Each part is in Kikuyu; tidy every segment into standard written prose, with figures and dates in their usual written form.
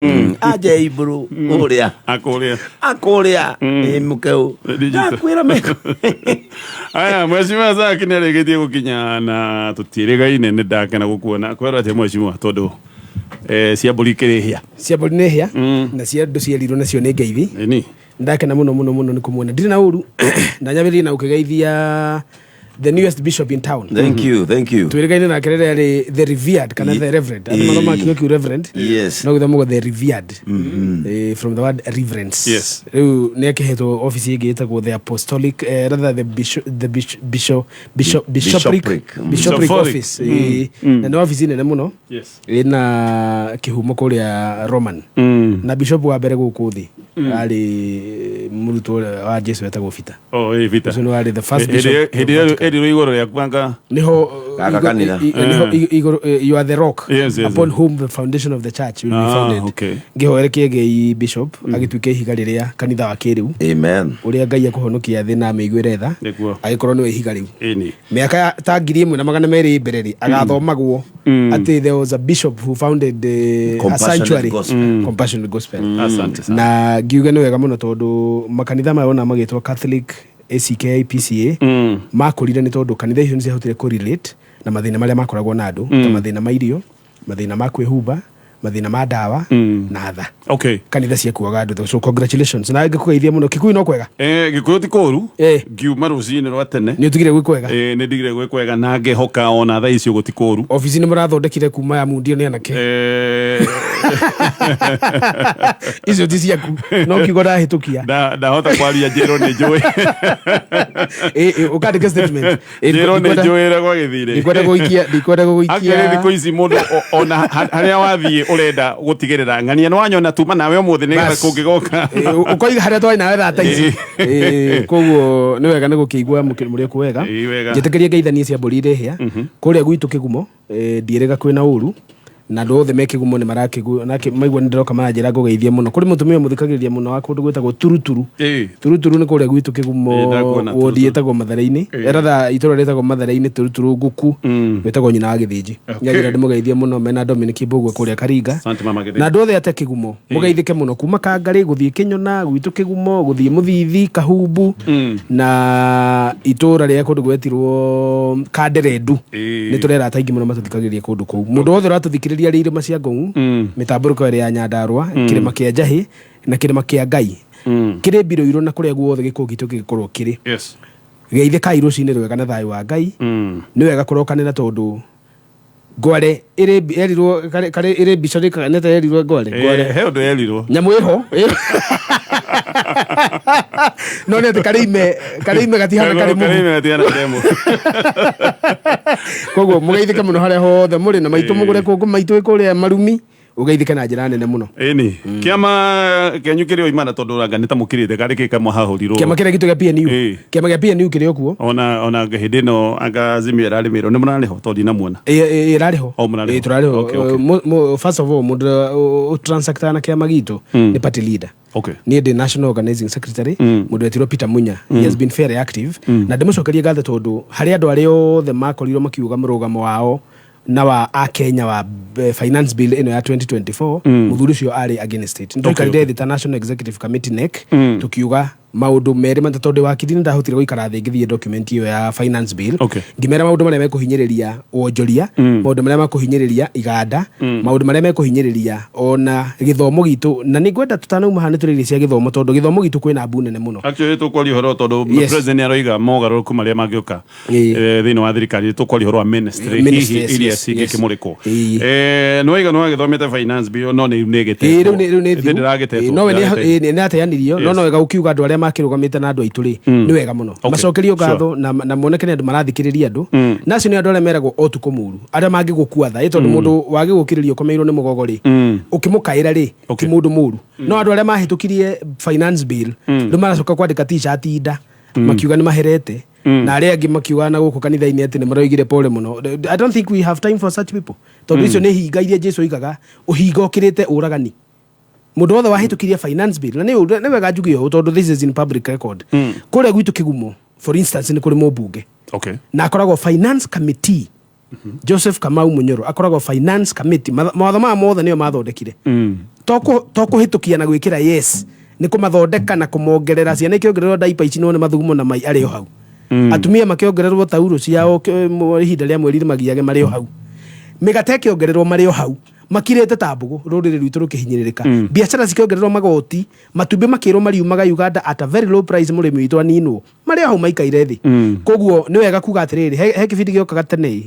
Aje iburu uria. Akũrĩa. Akũrĩa ĩ mũkeu. Digital. Ndakwĩra meko. Aya, mheshimiwa Zack nĩ arĩkĩtie gũkinya na tũtiĩrĩgaine. Nĩ ndakena gũkuona. Kwĩrwo atĩa, mheshimiwa? Tondũ cia mbũri ikĩrĩ hĩa. Cia mbũri nĩ hĩa na cia andũ cierirwo nacio nĩ ngeithi. Ĩni. Ndakena mũno mũno mũno nĩ kũmuona. Ndirĩ na ũru ndanyambĩrĩrie na gũkĩgeithia the newest bishop in town. Thank you, thank you. Twĩrĩgaine nake rĩrĩa arĩ the revered kana the reverend. Andũ mathomaga kiugo kĩu reverend, no gĩthomagwo the revered, from the word reverence. Rĩu nĩ akĩhetwo office ĩngĩ ĩtagwo the apostolic, rather the bishop, the bishop, bishop, bishop, bishopric. Bishopric. Bishopric Bishopric. office. Na nĩ wabici nene mũno ĩna kĩhumo kũrĩa Roman, na bishop wa mbere gũkũ thĩ arĩ mũrutwo ũrĩa wa Jesu wetagwo Peter. Oh, ĩ Peter. Ũcio nĩ warĩ the first bishop. Hĩndĩ ĩyo ĩrĩ igũrũ rĩa kwanga. Niho Gaka kanitha. Niho igũrũ, you are the rock Yes, upon whom the foundation of the church will be founded. Ngĩhoere kĩengei bishop agĩtuĩke ihiga rĩrĩa kanitha wa kĩrĩu ũrĩa Ngai akũhonokia thĩ na amĩiguĩre tha, agĩkorwo nĩwe ihiga rĩu. Mĩaka ta 1200 mbere rĩ, agathomagwo atĩ there was a bishop who founded a Compassionate sanctuary. Gospel. Compassionate Gospel. Asante sana. Na ngiuge nĩ wega mũno tondũ makanitha maya ona magĩtwo Catholic, ACK, PCA, makũrire nĩ tondũ kanitha icio nĩ ciahotire kũrelate na mathĩna marĩa makoragwo na andũ, ta mathĩna ma irio, mathĩna ma kwĩhumba, mathĩna ma ndawa na tha. Kanitha ciakuaga andũ. So congratulations na ngĩkũgeithia mũno. Kikuyu no kwega? Gĩkũyũ ti kũru. Ngiuma rũcinĩ rwa tene. Nĩ ũtigire gwĩ kwega? Nĩ ndigire gwĩ kwega na ngehoka ona thaa icio gũti kũru. Obici nĩ mũrathondekire kuma ya mundio nĩ anake? Icio ti ciaku, no kiugo ndahĩtũkia. Ndahota kwaria njĩrwo nĩ njũĩ. Ĩ, ũkandĩke statement. Njĩrwo nĩ njũĩ ũrĩa gwagĩthire. Ndikwenda gũikia, ndikwenda Actually, gũgũikia. Thikũ ici mũndũ ona harĩa wathiĩ ũrenda gũtigĩrĩra ng'ania nĩ wanyona tuma nawe ũmũthĩ nĩgetha kũngĩgoka. Ũkoiga harĩa twarĩ nawe thaa ta ici. Koguo nĩ wega nĩ gũkĩigua mũrĩ kuo wega. Ĩ, wega. Njĩtĩkĩrie ngeithanie cia mbũri irĩ hĩa kũrĩa gwitũ Kĩgumo. Ndiĩrĩga kwĩna ũru na andũ othe me Kĩgumo nĩ marakĩgua na maigua nĩ ndĩroka maranjĩra ngũgeithie mũno. Kũrĩ mũtumia mũthikagĩrĩria mũno wa kũndũ gwĩtagwo Turuturu. Turuturu nĩ kũrĩa gwitũ Kĩgumo. Ĩ, ndakuona. Wodi Turuturu. ĩtagwo Mathare-inĩ, rather itũra rĩtagwo Mathare-inĩ, Turuturu Nguku, wĩtagwo nyina wa Gĩthĩnji. Nyanjĩra ndĩmũgeithie mũno mena Dominic Mbũgua kũrĩa Karinga. Asante, mama Gĩthĩnji. Na andũ othe ate Kĩgumo mũgeithĩke mũno kuma Kangarĩ gũthiĩ Kĩnyona gwitũ Kĩgumo, gũthiĩ Mũthithi Kahumbu na itũra rĩa kũndũ gwetirwo Kanderendu. Nĩ tũrera ataingĩ mũno matũthikagĩrĩria kũndũ kũu. Mũndũ wothe ũratũthikĩrĩria arĩ irĩma cia Ngong'u, mĩtambũrũko ĩrĩa ya Nyandarũa, kĩrĩma kĩa Njahĩ na kĩrĩma kĩa Ngai kĩrĩ mbirũirũ na kũrĩa guothe gĩkũũ gitũ gĩgĩkorwo kĩrĩ, geithĩkai rũcinĩ rwega na thayũ wa Ngai. Nĩ wega kũrokanĩra tondũ ngware ĩrĩ yerirwo karĩ ĩrĩ mbica nĩta yerirwo ngware ngware. He ũndũ yerirwo. Nyamũ ĩho no nĩ atĩ karĩ ime gatihana karĩ mũhu. Karĩ ime gatihana mũhu. Koguo mũgeithĩke mũno harĩa hothe mũrĩ na maitũ, mũgũre kũngũ maitũ ĩ kũrĩa Marumi. Ũgeithĩke na njĩra nene mũno. Ĩni kĩama kĩanyu kĩrĩ o imana tondũ ranga nĩ ta mũkirĩte karĩ kĩ kamwe hahũrirwo? Kĩama kĩrĩa gitũ gĩa PNU? Kĩama gĩa PNU kĩrĩ o kuo. Ona hĩndĩ ĩno anga Azimio ĩrarĩmĩrwo nĩ mũrarĩho tondũ ndinamuona? Ĩrarĩ ho. Oh, mũrarĩ ho. Ĩ, tũrarĩ ho. First of all, mũndũ ũtransactaga na kĩama gitũ nĩ party leader. Niĩ ndĩ national organizing secretary. Mũndũ wetirwo Peter Munya, he has been very active na ndĩmũcokerie ngatho tondũ harĩ andũ arĩa othe makorirwo makiuga mũrũgamo wao na wa akenya wa finance bill ĩno ya 2024, mũthuri ũcio arĩ against it. Nĩtwaikarire thĩ ta national executive committee, NEC, tukiuga maũndũ merĩ matatũ. Tondũ wakiri nĩ ndahotire gũikara thĩ ngĩthiĩ document ĩyo ya finance bill, ngĩmera maũndũ marĩa mekũhinyĩrĩria wonjoria, maũndũ marĩa makũhinyĩrĩria iganda, maũndũ marĩa mekũhinyĩrĩria ona gĩthomo gitũ. Na nĩ ngwenda tũtanauma haha nĩ tũrĩrie cia gĩthomo tondũ gĩthomo gitũ kwĩna mbu nene mũno. Actually tũkwaria ũhoro tondũ president nĩ aroiga mogarũrũku marĩa mangĩũka thĩinĩ wa thirikari. Tũkwaria ũhoro wa ministry Ministry, hihi iria cingĩkĩmũrĩkwo. Nĩ waiga nĩ wagĩthomete finance bill no nĩ Ĩ, rĩu nĩ thiu. Ndĩragĩtetwo. Nowe nĩ ateanirio, no no wega ũkiuga andũ arĩa makĩrũgamĩte na andũ aitũ rĩ, nĩ wega mũno macokerio ngatho na moneke nĩ andũ marathikĩrĩria andũ, na acio nĩ andũ arĩa meragwo o tukũ mũru arĩa mangĩgũkua tha ĩ, tondũ mũndũ wagĩgũkĩrĩria ũkomeirwo nĩ mũgogo rĩ, ũkĩmũkaĩra rĩ, ti mũndũ mũru. No andũ arĩa mahĩtũkirie finance bill rĩu maracoka kwandĩka t-shirt inda makiuga nĩ maherete, na arĩa angĩ makiuga na gũkũ kanitha-inĩ atĩ nĩ maroigire pole mũno. I don't think we have time for such people tondũ icio nĩ hinga iria Jesu oigaga ũhinga ũkĩrĩte ũragani. Mũndũ wothe wahĩtũkirie finance bill, na nĩ wega njuge ũũ tondũ this is in public record, kũrĩa gwitũ Kĩgumo, for instance, nĩ kũrĩ mũmbunge na akoragwo finance committee, Joseph Kamau Munyoro, akoragwo finance committee. Mawatho maya mothe nĩo mathondekire. To kũhĩtũkia na gwĩkĩra yes, nĩ kũmathondeka na kũmongerera. Ciana ikĩongererwo diaper ici, no nĩ mathugumo na mai arĩ o hau. Atumia makĩongererwo taurũ ciao ihinda rĩa mweri magiage marĩ o hau. Mĩgate ĩkĩongererwo marĩ o hau, makirĩte ta mbũgũ. Rũrĩrĩ rwitũ rũkĩhinyĩrĩrĩka. Biacara cikĩongererwo magoti, matumbĩ makĩrwo mariumaga Uganda at a very low price, mũrĩmi witũ aninwo, marĩ o hau maikaire thĩ. Koguo nĩ wega kuga atĩrĩrĩ, he kĩbindi gĩokaga tene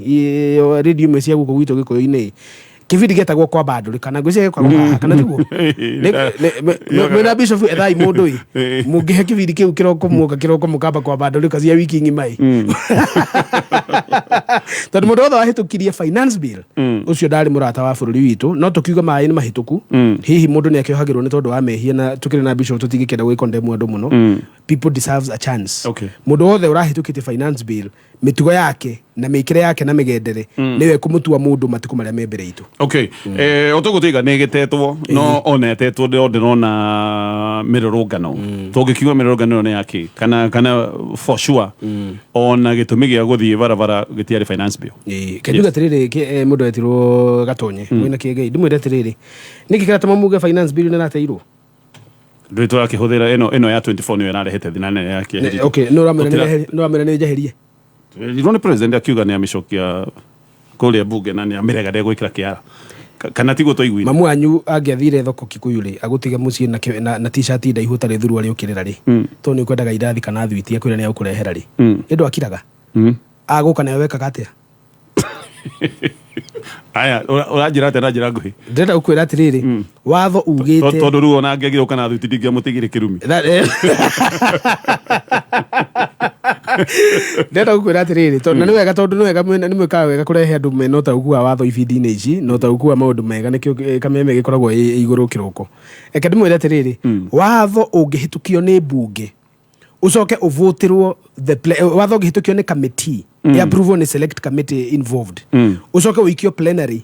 radio imwe cia gũkũ gwitũ Gĩkũyũ-inĩ, kĩbindi gĩetagwo Kwamba Ndũrĩka, na ngwĩciria gĩkoragwo haha, kana tiguo? Mwĩna bishop ethai mũndũ ĩ mũngĩhe kĩbindi kĩu kĩroko, muoka kĩroko mũkamba kwamba ndũrĩka cia wiki ng'ima ĩ, tondũ mũndũ wothe wahĩtũkirie finance bill ũcio ndarĩ mũrata wa bũrũri witũ. No tũkiuga maĩ nĩ mahĩtũku, hihi mũndũ nĩ akĩohagĩrwo nĩ tondũ wa mehia, na tũkĩrĩ na bishop tũtingĩkĩenda gwĩkondemwo andũ mũno. People deserves a chance. Mũndũ wothe ũrahĩtũkĩtie finance bill, mĩtugo yake na mĩkĩre yake na mĩgendere nĩwe kũmũtua mũndũ matukũ marĩa me mbere itũ. Okay, ũtũgũtiga nĩ gĩtetwo, no ona ĩtetwo ndĩrona mĩrũrũngano. Tũngĩkiuga mĩrũrũngano ĩyo nĩ yakĩ? Kana for sure ona gĩtũmi gĩa gũthiĩ barabara gĩtiarĩ finance bill? Kenjuga atĩrĩrĩ, mũndũ etirwo Gatonye mwĩna kĩgei, ndimwĩre atĩrĩrĩ, nĩkĩ kĩratũma muge finance bill nĩ ĩrateirwo? Ndũĩ tũrakĩhũthĩra ĩno ya 24 nĩyo ĩrarehete thĩna nene ya kĩeheririo. Okay, nĩ ũramwĩra nĩ njeherie? Twerirwo nĩ president akiuga nĩ amĩcokia kũrĩa bunge na nĩ amĩrega, ndegwĩkĩra kĩara. Kana tiguo twaiguire? Mamu wanyu angĩathire thoko Kikuyu rĩ, agũtige mũciĩ na t-shirt ndaihu ũtarĩ thuruarĩ ũkĩrĩra rĩ, tondũ nĩ ũkwendaga irathi kana thwiti, akwĩra nĩ agũkũrehera rĩ, ĩndũ akiraga agũka nayo wekaga atĩa? Aya, ũranjĩra atĩa na njĩra nguhĩ? Ndĩrenda gũkwĩra atĩrĩrĩ, watho ugĩte Tondũ rĩu ona angĩagire gũka na thuti, ndingĩamũtigire kĩrumi. Ndĩrenda gũkwĩra atĩrĩrĩ, tondũ na nĩ wega, tondũ nĩ wega nĩ mwĩkaga wega kũrehe andũ mena ũtaũku wa watho ibindi-inĩ ici na ũtaũku wa maũndũ mega, nĩkĩo kameme gĩkoragwo ĩ igũrũ kĩroko. Reke ndĩmwĩre atĩrĩrĩ, watho ũngĩhĩtũkio nĩ mbunge ũcoke ũvũtĩrwo watho ũngĩhĩtũkio nĩ committee, approval nĩ select committee involved, ũcoke ũikio plenary,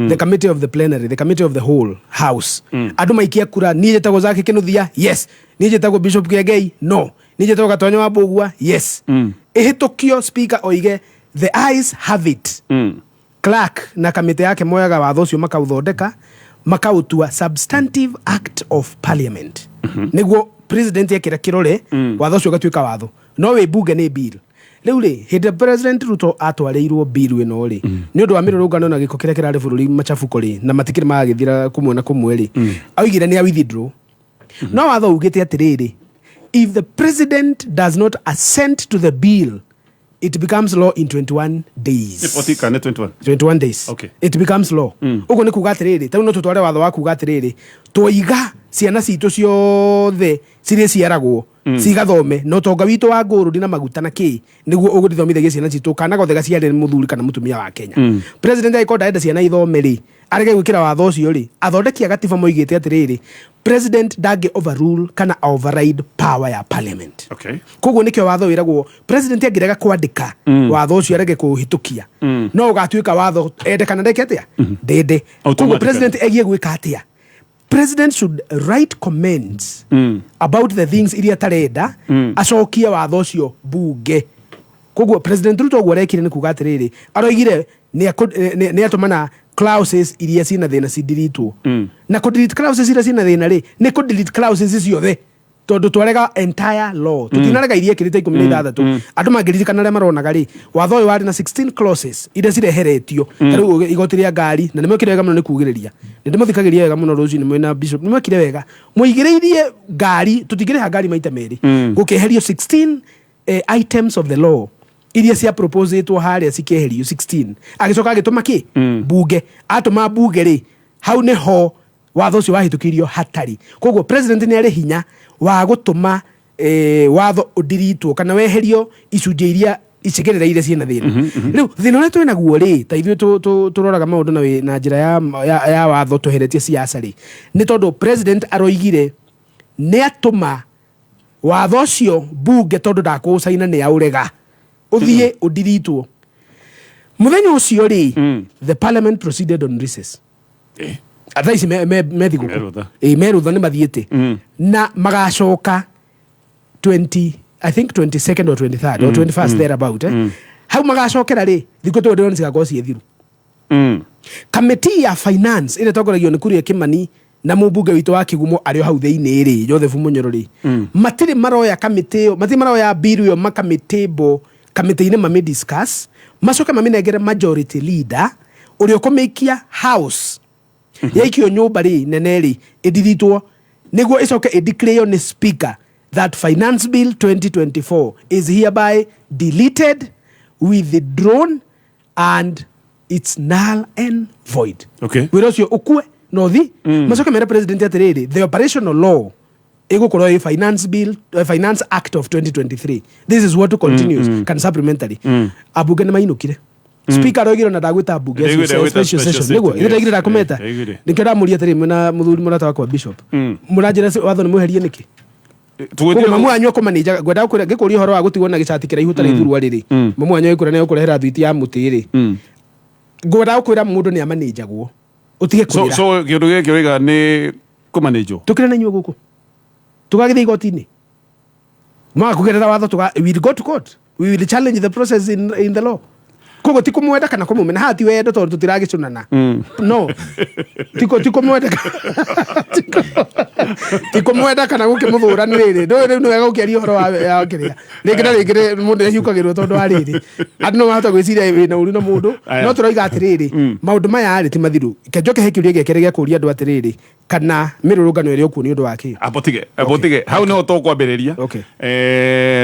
the committee of the plenary, the committee of the whole house, andũ maikia kura, niĩ njĩtagwo Zaki Kinuthia, yes; niĩ njĩtagwo Bishop Kĩengei, no; niĩ njĩtagwo Gatonyo wa Mbũgua, yes; ĩhĩtũkio, speaker oige, "The ayes have it." Clerk na kamĩtĩ yake moyaga watho ũcio, makaũthondeka, makaũtua substantive act of parliament, nĩguo president ekĩra kĩrore, watho ũcio ũgatuĩka watho. No wĩ bunge nĩ bill. Rĩu rĩ, hĩndĩ ĩrĩa President Ruto atwarĩirwo bill ĩno rĩ, nĩ ũndũ wa mĩrũrũngano na gĩko kĩrĩa kĩrarĩ bũrũri, machafuko rĩ, na matikĩrĩ magagĩthira kũmwe na kũmwe rĩ, oigire nĩ a withdraw. No watho ugĩte atĩrĩrĩ, if the president does not assent to the bill, it becomes law in 21 days. Nĩ 40 kana nĩ 21? 21 days. It becomes law. Ũguo nĩ kuga atĩrĩrĩ, tarĩu no tũtware watho wa kuga atĩrĩrĩ, twoiga ciana citũ ciothe cirĩ ciaragwo cigathome na ũtonga witũ wa ngũrũri na maguta na kĩ nĩguo ũgũthomithagia ciana citũ, kana gothe gaciare nĩ mũthuri kana mũtumia wa Kenya. President angĩkorwo ndarenda ciana ithome rĩ, arege gwĩkĩra watho ũcio rĩ, athondeki a gatiba moigĩte atĩrĩrĩ, president ndangĩ overrule kana override power ya parliament. Koguo nĩkĩo watho wĩragwo president angĩrega kwandĩka watho ũcio, arege kũhĩtũkia, no ũgatuĩka watho ende kana ndeke atĩa, ndende. Koguo Automatically. president egie gwĩka atĩa? President should write comments about the things iria atarenda, acokie watho ũcio bunge. Koguo President Ruto ũguo arekire nĩ kuga atĩrĩrĩ, aroigire nĩ atũmana clauses iria ciĩna thĩna cidiritwo. Na kũ delete clauses iria ciĩna thĩna rĩ, nĩ kũ delete clauses ciothe, tondũ twarega entire law, tũtinarega iria ĩkĩrĩte 16. Andũ mangĩririkana arĩa maronaga rĩ, watho ũyũ warĩ na 16 clauses iria cireheretio. Ta rĩu igoti rĩa ngari, na nĩ mwekire wega mũno nĩ kugĩrĩria, nĩ ndĩmũthikagĩria wega mũno rũcinĩ mwĩna bishop. Nĩ mwekire wega mũigĩrĩirie ngari, tũtingĩrĩha ngari maita merĩ. Gũkĩeherio 16 items of the law iria cia proposetwo harĩa, cikĩeherio 16. Agĩcoka agĩtũma kĩ bunge. Atũma bunge rĩ, hau nĩho watho ũcio wahĩtũkirio hatarĩ. Koguo president nĩ arĩ hinya wa gũtũma watho ũdiritwo kana weherio icunjĩ iria icigĩrĩra iria ciĩna thĩna. Rĩu thĩna ũrĩa twĩ naguo rĩ, ta ithuĩ tũroraga maũndũ na njĩra ya watho tweheretie siasa rĩ, nĩ tondũ president aroigire nĩ atũma watho ũcio bunge, tondũ ndakũũcaina nĩ aũrega ũthiĩ ũdiritwo. Mũthenya ũcio rĩ, the parliament proceeded on recess. Thaa ici me thigũkũ. Me rũtha. Ĩ, me rũtha, nĩ mathiĩte na magacoka 20, I think 22nd or 23rd or 21st thereabout. Hau magacokera rĩ, thikũ 21 cigakorwo ciĩ thiru. Kamĩtĩ ya finance ĩrĩa ĩtongoragio nĩ Kuria Kimani. Na mũmbunge witũ wa Kigumo arĩ o hau thĩinĩ rĩ, Joseph Munyoro rĩ, matirĩ maroya kamĩtĩ ĩyo, matirĩ maroya bill ĩyo makamĩtable kamĩtĩ-inĩ, mamĩ discuss, macoke mamĩnengere majority leader ũrĩa ũkũmĩikia house. Yaikio nyũmba rĩ nene rĩ, ĩndithitwo nĩguo ĩcoke ĩdeclare nĩ speaker that Finance Bill 2024 is hereby deleted, withdrawn and it's null and void. Wĩra ũcio ũkue nothi macoke mere president atĩrĩrĩ, the operational law ĩgũkorwo ĩ Finance Bill, Finance Act of 2023. This is what continues can supplementary. Ambunge nĩ mainũkire. Speaker aroigire ona ndagwĩta mbunge Ndaiguire special gwĩta special session nĩguo sitting, ithe ndaigire yes. ndakũmeta. Ndaiguire. Nĩkĩo ndamũria atĩrĩ, mwĩna mũthuri mũrata wakwa bishop, mũranjĩra watho nĩ mweherie nĩkĩ? Koguo mamu wanyu akũmanĩnjaga, ngwendaga kwĩra ngĩkũria ũhoro wa gũtigwo na gĩcati kĩraihu ta rĩthurwa rĩrĩ, mamu wanyu agĩkwĩra nĩ egũkũrehera thwiti ya mũtĩ rĩ, ngwendaga gũkwĩra mũndũ nĩ amanĩnjagwo, ũtige So kũrĩra. So kĩũndũ gĩkĩ wĩga nĩ kũmanĩnjwo. Tũkĩre na inyuĩ gũkũ tũgagĩthiĩ igoti-inĩ maga kũgerera watho, we will go to court, we will challenge the process in the law. Koguo ti kũmwenda kana kũmũmena, haha ti wendo tondũ tũtiragĩcũnana, no ti kũmwenda, ti kũmwenda kana gũkĩmũthũra. Nĩ rĩrĩ, ndũĩ rĩu nĩ wega gũkĩaria ũhoro wa kĩrĩa rĩngĩ na rĩngĩ mũndũ nĩahiũkagĩrwo tondũ wa rĩrĩ, andũ no mahota gwĩciria wĩna ũru na mũndũ. Aya. No tũroiga atĩrĩrĩ, maũndũ maya rĩ ti mathiru. Ke njoke he kĩũria gĩa kerĩ gĩa kũũria andũ atĩrĩrĩ, kana mĩrũrũngano ĩrĩ okuo nĩ ũndũ wa kĩ? Abotige hau niho tũkwambĩrĩria. Okay.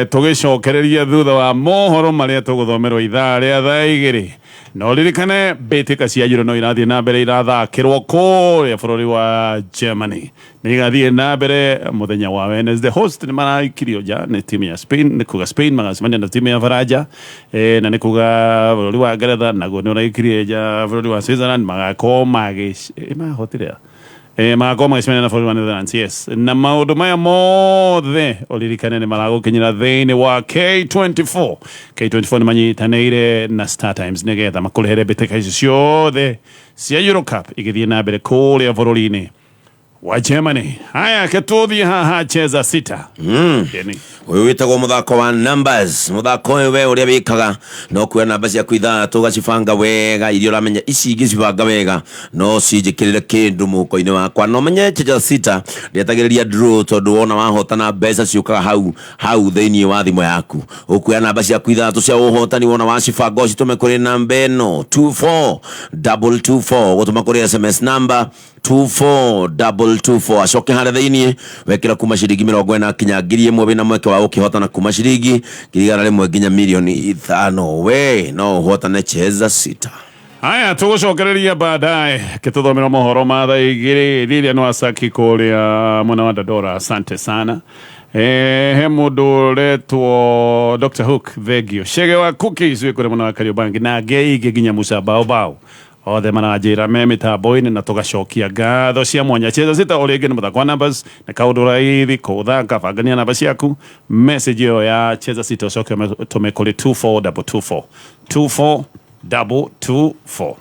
Tũgĩcokereria thutha wa mohoro marĩa tũgũthomerwo ithaa rĩa thaa 2. No ririkane mbĩtĩka cia Euro no irathiĩ na mbere, irathakĩrwo kũrĩa bũrũri wa Germany, nĩ igathiĩ na mbere mũthenya wa Wednesday. Host nĩ maraikirio nja nĩ timu ya Spain, nĩ kuga Spain magacemania na timu ya Faranja, na nĩ kuga bũrũri wa Ngeretha naguo nĩ ũraikirie nja bũrũri wa Switzerland, magakorwo magĩ mahotire magakorwo magĩcemania na bũrũri wa Netherlands. Yes, na maũndũ maya mothe ũririkane nĩ maragũkinyĩra thĩinĩ wa K24. K24 nĩ manyitanĩire na Star Times nĩgetha makũrehere mbĩtĩka icio ciothe cia Euro Cup igĩthiĩ na mbere kũrĩa bũrũri-inĩ wa Germany. Haya, ketũthiĩ haha Cheza Sita. Yeni. Ũyũ wĩtagwo mũthako wa numbers. Mũthako ũyũ we ũrĩa wĩkaga no kuoya namba ciaku ithatũ, ũgacibanga wega, iria ũramenya ici ingĩcibanga wega no cinjĩkĩrĩre kĩndũ mũhuko-inĩ wakwa. No menye Cheza Sita ndĩetagĩrĩria draw, tondũ wona wahotana mbeca ciũkaga hau hau thĩinĩ wa thimũ yaku. Ũkuoya namba ciaku ithatũ cia ũhotani, wona wacibanga ũcitũme kũrĩ namba ĩno 24224, gũtũma kũrĩ SMS number 24224. Acoke harĩa thĩinĩ wekĩra kuma ciringi 40 kinya 1000, wĩna mweke wa gũkĩhotana kuma ciringi 100,000 nginya 5 mirioni we no ũhotane. Cheza Sita. Haya, tũgũcokereria baadaye kĩtũthomera mohoro ma thaa 2. Lilian Wasaki kũrĩa mwena wa Dandora, asante sana. He mũndũ ũretwo Dr. Hook, thengio. Chege wa Cookies wĩ kũrĩa mwena wa Kariobangi na angĩ aingĩ nginya Musa Baobao, othe maranjĩra me mĩtambo-inĩ na tũgacokia ngatho cia mwanya. Cheza Sita o rĩngĩ nĩ mũthako wa numbers, nĩ kaũndũ raithi kũthaka. Bangania namba ciaku, message ĩyo ya Cheza Sita ũcoke tũme kũrĩ 24224, 24224.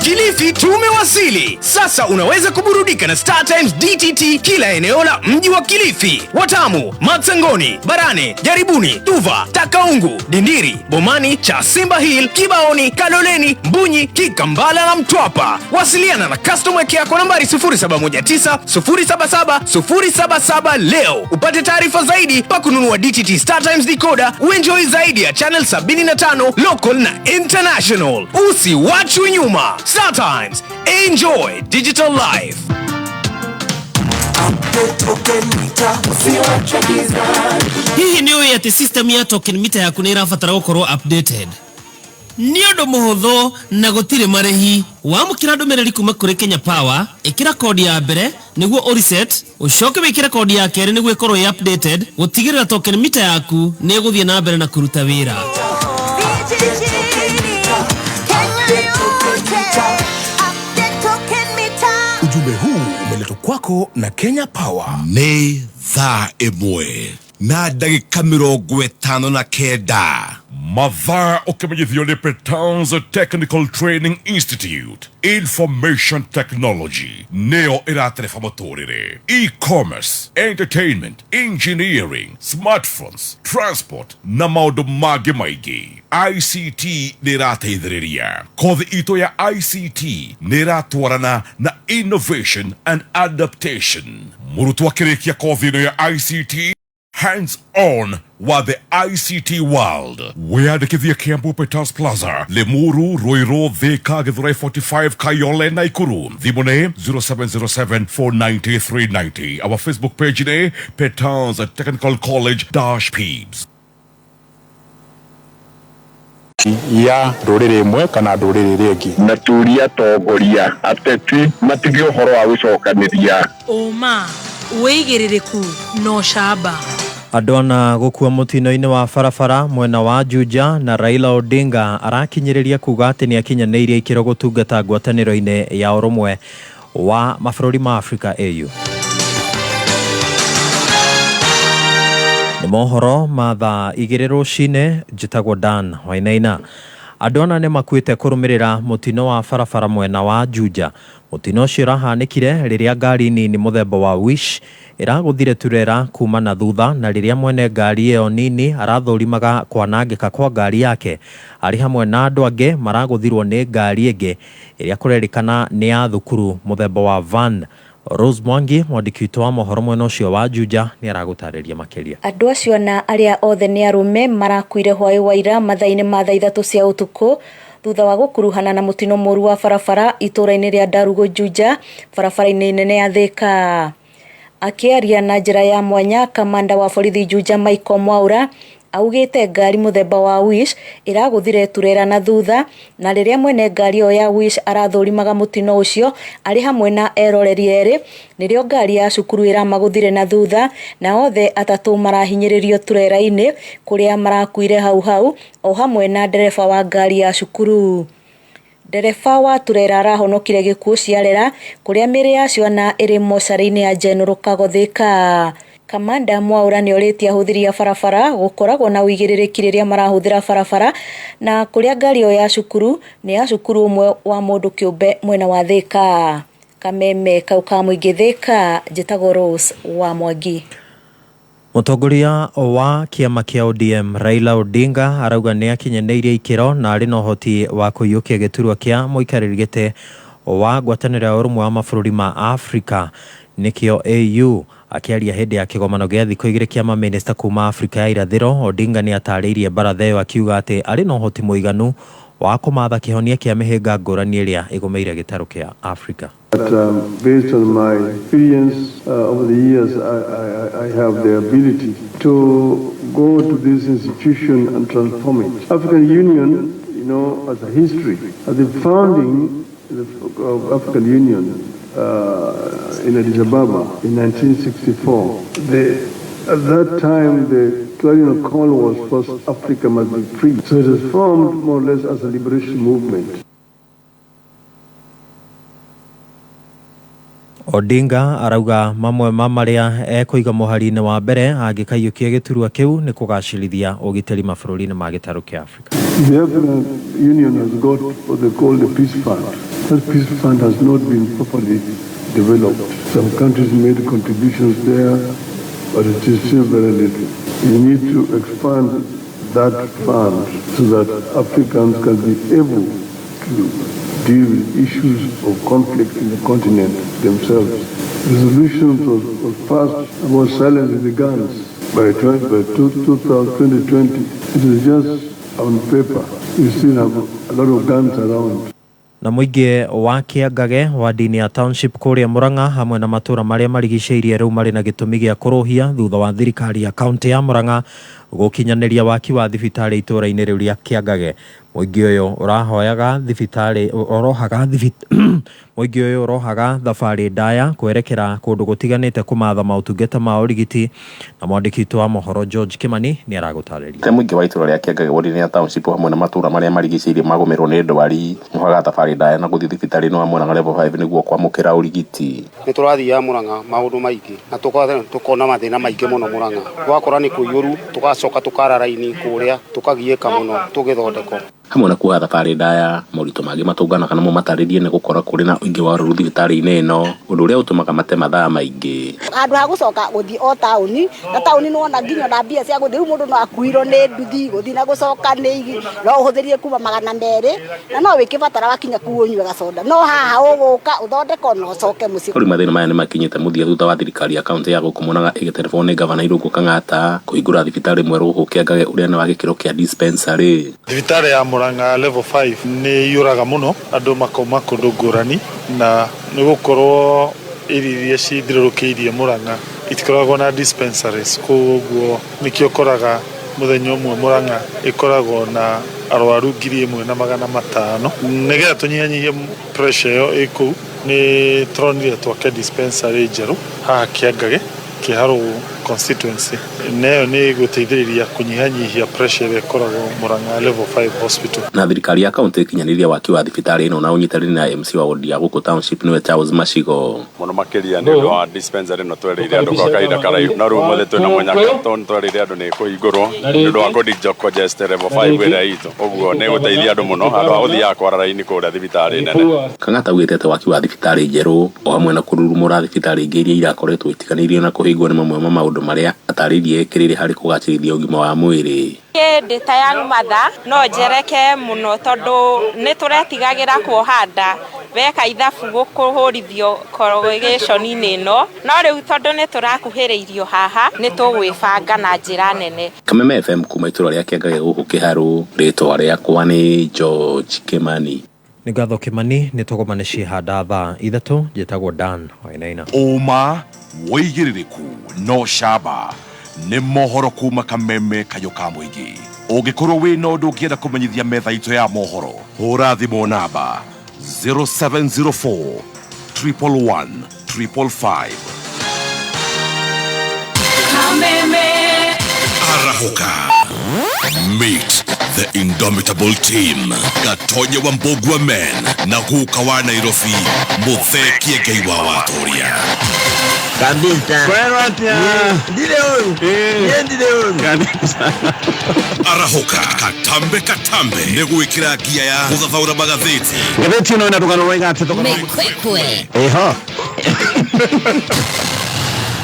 Kilifi tumewasili. Sasa unaweza kuburudika na Star Times DTT kila eneo la mji wa Kilifi, Watamu, Matsangoni, Barane, Jaribuni, Tuva, Takaungu, Dindiri, Bomani, Chasimba Hill, Kibaoni, Kaloleni, Mbunyi, Kikambala na Mtwapa. Wasiliana na customer care kwa nambari 0719 077 077 leo upate taarifa zaidi pa kununua DTT Star Times decoder, uenjoy zaidi ya channel 75 local na international. Usiwachwe nyuma. Star Times, enjoy digital life. Hihi nĩ ũĩ atĩ system ya token meter yaku nĩ ĩrabatara gũkorwo updated? Nĩ ũndũ mũhũthũ na gũtirĩ marĩhi. Wamũkĩra ndũmĩrĩri kuma kũrĩ Kenya Power, ĩkĩra kodi ya mbere nĩguo ũreset, ũcoke wĩkĩre kodi ya kerĩ nĩguo ĩkorwo ĩ updated, gũtigĩrĩra token meter yaku nĩ ĩgũthiĩ na mbere na kũruta wĩra. Vijijini, Kenya yote, update token meter. Ujumbe huu umeletwa kwako na Kenya Power. Nĩ thaa 1. Na ndagĩka 59. Mathaa ũkĩmenyithio nĩ Petans Technical Training Institute. Information Technology nĩyo ĩratereba mũtũrĩre. E-commerce, entertainment, engineering, smartphones, transport na maũndũ mangĩ maingĩ. ICT nĩ ĩrateithĩrĩria. Kothi itũ ya ICT nĩ ĩratwarana na innovation and adaptation. Mũrutwo akĩrĩkia kothi ĩno ya ICT, hands on wa the ICT world. Wĩyandĩkithie Kiambu Peters Plaza, Limuru, Ruiru, Thika, Githurai 45, Kayole, Nakuru. Thimũ nĩ 0707 490 390. Our Facebook page nĩ Peters Technical College dash Pibs. Ya ndũrĩrĩ ĩmwe kana ndũrĩrĩ ĩrĩa ĩngĩ. Na tũrie atongoria ateti matige ũhoro wa gũcokanĩria. Ũma, wĩigĩrĩrĩku na ũcamba. Andũ ana gũkua mũtino-inĩ wa barabara mwena wa Juja na Raila Odinga arakinyĩrĩria kuga atĩ nĩ akinyanĩirie ikĩro gũtungata ngwatanĩro-inĩ ya ũrũmwe wa mabũrũri ma Afrika AU. Nĩ mohoro ma thaa 2 rũcinĩ, njĩtagwo Dan Wainaina. Andũ ana nĩ makuĩte kũrũmĩrĩra mũtino wa barabara mwena wa Juja. Mũtino ũcio ũrahanĩkire rĩrĩa ngari nini mũthemba wa Wish ĩragũthire turera kuma na thutha na rĩrĩa mwene ngari ĩyo nini arathũrimaga kwanangĩka kwa ngari yake arĩ hamwe na andũ angĩ maragũthirwo nĩ ngari ĩngĩ ĩrĩa kũrerĩkana nĩ ya thukuru mũthemba wa van. Rose Mwangi, mwandĩki witũ wa mohoro mwena ũcio wa Juja, nĩ aragũtarĩria makĩria. Andũ acio ana arĩa othe nĩ arũme marakuire hwaĩ wa ira mathaa-inĩ ma thaa 3 cia ũtukũ thutha wa gũkuruhana na mũtino mũru wa barabara itũũra-inĩ rĩa Ndarugu Juja barabara-inĩ nene ya Thika. Akĩaria na njĩra ya mwanya, kamanda wa borithi Juja Michael Mwaura augĩte ngari mũthemba wa Wish ĩragũthire turera na thutha na rĩrĩa mwene ngari ĩyo ya Wish arathũrimaga mũtino ũcio arĩ hamwe na eroreri erĩ nĩrĩo ngari ya cukuru ĩramagũthire na thutha na othe atatũ marahinyĩrĩrio turera-inĩ kũrĩa marakuire hau hau o hamwe na ndereba wa ngari ya cukuru. Ndereba wa turera arahonokire gĩkuũ ciarera kũrĩa mĩĩrĩ ya acio ana ĩrĩ mocarĩ-inĩ ya General Kago Thika. Kamanda Mwaura nĩorĩtie ahũthĩri a barabara gũkoragwo na ũigĩrĩrĩki rĩrĩa marahũthĩra barabara na kũrĩa ngari ĩyo ya cukuru nĩ ya cukuru ũmwe wa mũndũ kĩũmbe mwena wa Thika. Kameme kau ka mũingĩ Thika, njĩtagwo Rose wa Mwangi. Mũtongoria wa kĩama kĩa ODM Raila Odinga arauga nĩ akinyanĩirie ikĩro na arĩ na ũhoti wa kũiyũkia gĩturwa kĩa mũikarĩri gĩtĩ wa ngwatanĩro ya ũrũmwe wa mabũrũri ma Afrika nĩkĩo AU. Akĩaria hĩndĩ ya kĩgomano gĩa thikũ 2 kĩa mamĩnĩsta kuma Afrika ya irathĩro, Odinga nĩ atarĩirie baratha ĩyo akiuga atĩ arĩ na ũhoti mũiganu wa kũmatha kĩhonia kĩa mĩhĩnga ngũrani ĩrĩa ĩgũmĩire gĩtarũ kĩa Afrika. But based on my experience over the years, I have the ability to go to this institution and transform it. African Union, you know, as a history, at the founding of African Union in Addis Ababa in 1964, at that time the clarion call was first Africa must be free. So it was formed more or less as a liberation movement. Odinga arauga mamwe ma marĩa ekũiga mũhari-inĩ wa mbere angĩkaiyũkia gĩturwa kĩu nĩ kũgacĩrithia ũgitĩri mabũrũri-inĩ ma gĩtarũ kĩa Afrika. The African Union has got what they call the peace fund. That peace fund has not been properly developed. Some countries made contributions there, but it is still very little. You need to expand that fund so that Africans can be able to deal with issues of conflict in the continent themselves. Resolutions was passed about silencing the guns by 2020. It is just on paper. We still have a lot of guns around. Na mũingĩ wa Kĩangage wa ndini ya Township kũrĩa Murang'a hamwe na matũra marĩa marigicĩirie rĩu marĩ na gĩtũmi gĩa kũrũhia thutha wa thirikari ya kaunti ya Murang'a Gũkinyanĩria waki wa thibitarĩ itũra-inĩ rĩu rĩa Kĩangage. Mũingĩ ũyũ ũrahoyaga thibitarĩ ũrohaga Mũingĩ ũyũ ũrohaga thabarĩ ndaya kwerekera kũndũ gũtiganĩte kũmatha maũtungata ma ũrigiti na mwandĩki witũ wa mohoro George Kimani nĩ aragũtarĩria. Te mũingĩ wa itũra rĩa Kĩangage ward-inĩ ya Township hamwe na matũra marĩa marigicĩirie magũmĩrwo nĩ ndwari mohaga thabarĩ ndaya na gũthiĩ thibitarĩ ĩno ya Murang'a Level 5 nĩguo kwamũkĩra ũrigiti. Nĩ tũrathiaga Murang'a maũndũ maingĩ na tũkona mathĩna maingĩ mũno Murang'a. Ũgakora nĩ kũiyũru, tũgacoka tũkara raini kũrĩa, tũkagiĩka mũno tũgĩthondekwo. Hamwe na kuoha thabarĩ ndaya, moritũ mangĩ matũnganaga namo matarĩrie nĩ gũkora kũrĩ na ũingĩ wa arwaru thibitarĩ-inĩ ĩno, ũndũ ũrĩa ũtũmaga mate mathaa maingĩ. Handũ ha gũcoka gũthiĩ o taũni, na taũni nĩ wona nginya ona mbia cia gũthiĩ, rĩu mũndũ no akuirwo nĩ nduthi gũthiĩ na gũcoka nĩ no ũhũthĩrire kuma 200, na no wĩkĩbatara wakinya kũu ũnyue gacoda, no haha ũgũka ũthondekwo na ũcoke mũciĩ. Rĩu mathĩna maya nĩ makinyĩte mũthia thutha wa thirikari ya kauntĩ ya gũkũ Murang'a ĩgĩterebwo nĩ ngavana Irũngũ Kang'ata kũhingũra thibitarĩ mwerũ gũkũ Kĩangage ũrĩa nĩ wa gĩkĩro kĩa dispensary. Thibitarĩ ya Murang'a Level 5 nĩ ĩiyũraga mũno, andũ makauma kũndũ ngũrani, na nĩ gũkorwo area iria cithiũrũrũkĩirie Murang'a itikoragwo na dispensaries, koguo nĩkĩo ũkoraga mũthenya ũmwe Murang'a ĩkoragwo na arwaru 1500. Nĩgetha tũnyihanyihie pressure ĩyo ĩ kũu, nĩ tũronire twake dispensary njerũ haha Kĩangage, Kĩharũ constituency, na ĩyo nĩ ĩgũteithĩrĩria kũnyihanyihia pressure ĩrĩa ĩkoragwo Murang'a Level 5 Hospital. Na thirikari ya kauntĩ ĩkinyanĩria waki wa thibitarĩ ĩno na ũnyitanĩri na MC wa wodi ya gũkũ Township nĩwe Charles Macigo. Mũno makĩria nĩ ũndũ wa dispensary ĩno twerĩire andũ kwa kahinda karaihu, no rĩu ũmũthĩ twĩna mũnyaka tondũ nĩ twerĩire andũ nĩ ĩkũhingũrwo nĩ ũndũ wa kũ decongest level 5 ĩrĩa itũ, ũguo nĩ ĩgũteithia andũ mũno handũ ha gũthiaga kwara raini kũrĩa thibitarĩ nene. Kang'ata augĩte atĩ waki wa thibitarĩ njerũ o hamwe na kũrurumũra thibitarĩ ingĩ iria irakoretwo itiganĩirio na kũhingwo nĩ mamwe ma maũndũ marĩa atarĩirie ekĩrĩire harĩ kũgacĩrithia ũgima wa mwĩrĩ. Niĩ ndĩ ta young mother no njereke mũno tondũ nĩ tũretigagĩra kuoha nda weka ithabu kũhũrithio corrugation-inĩ ĩno, no rĩu tondũ nĩ tũrakuhĩrĩirio haha nĩ tũgwĩbanga na njĩra nene. Kameme FM kuma itũra rĩa Kĩangage gũkũ Kĩharũ, rĩtwa rĩakwa nĩ George Kimani. Nĩ ngatho Kimani, nĩ tũgomane ciĩhanda thaa 3, njĩtagwo Dan Wainaina. Ũma wĩigĩrĩrĩku no camba nĩ mohoro kuma Kameme kayũ ka mũingĩ. Ũngĩkorwo wĩna ũndũ ũngĩenda kũmenyithia metha itũ ya mohoro, hũra thimũ namba 0704 111 555. Kameme. Arahoka. Meet the indomitable team. Gatonye wa Mbogua men na guka wa Nairobi Muthee Kiengei wa Watoria. Kabisa. Kwero atia. Ndire ũru. Niĩ ndire ũru. Kabisa. Arahoka katambe katambe nĩ gwĩkĩra ngia ya gũthathaũra magathĩti. Ngathĩti ĩno ĩna rũgano rwaiga atĩ thogora. Mĩkwekwe. Ĩho.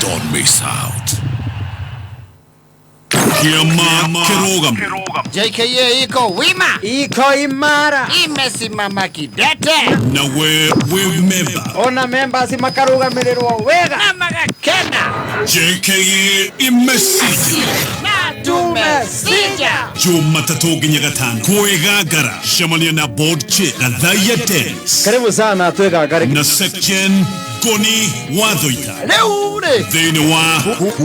Don't miss out. Kĩama kĩrũgamu. JKA iko wima, iko imara, imesimama kidete. Na we wĩ member. Ona members makarugamirĩrwo wega na magakena. JKA imesija na tumesija. Jumatatũ nginya gatano kwĩgangara cemania na board chair Gathaia Dennis. Karibu sana twĩgangare na section Ngoni wa Thoita. Rĩu rĩ thĩinĩ wa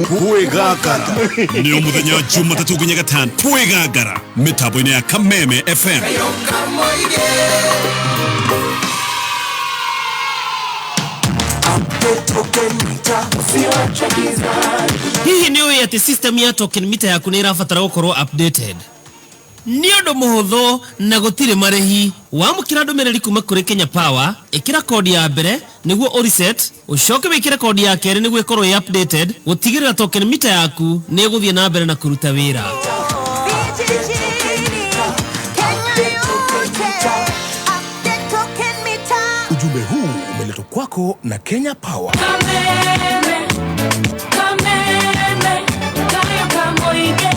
kwĩgangara nĩ mũthenya Jumatatũ nginya gatano kwĩgangara mĩtambo-inĩ ya Kameme FM. Hihi nĩ ũĩ atĩ system ya token meter yaku nĩ ĩrabatara gũkorwo updated? Nĩ ũndũ mũhũthũ na gũtirĩ marĩhi. Wamũkĩra ndũmĩrĩri kuma kũrĩ Kenya Power, ĩkĩra kodi ya mbere nĩguo ũreset, ũcoke wĩkĩre kodi ya kerĩ nĩguo ĩkorwo ĩ updated, gũtigĩrĩra token meter yaku nĩ ĩgũthiĩ na mbere na kũruta wĩra. Ujumbe huu umeletwa kwako na Kenya Power. Kameme, kameme, kayo kamoige.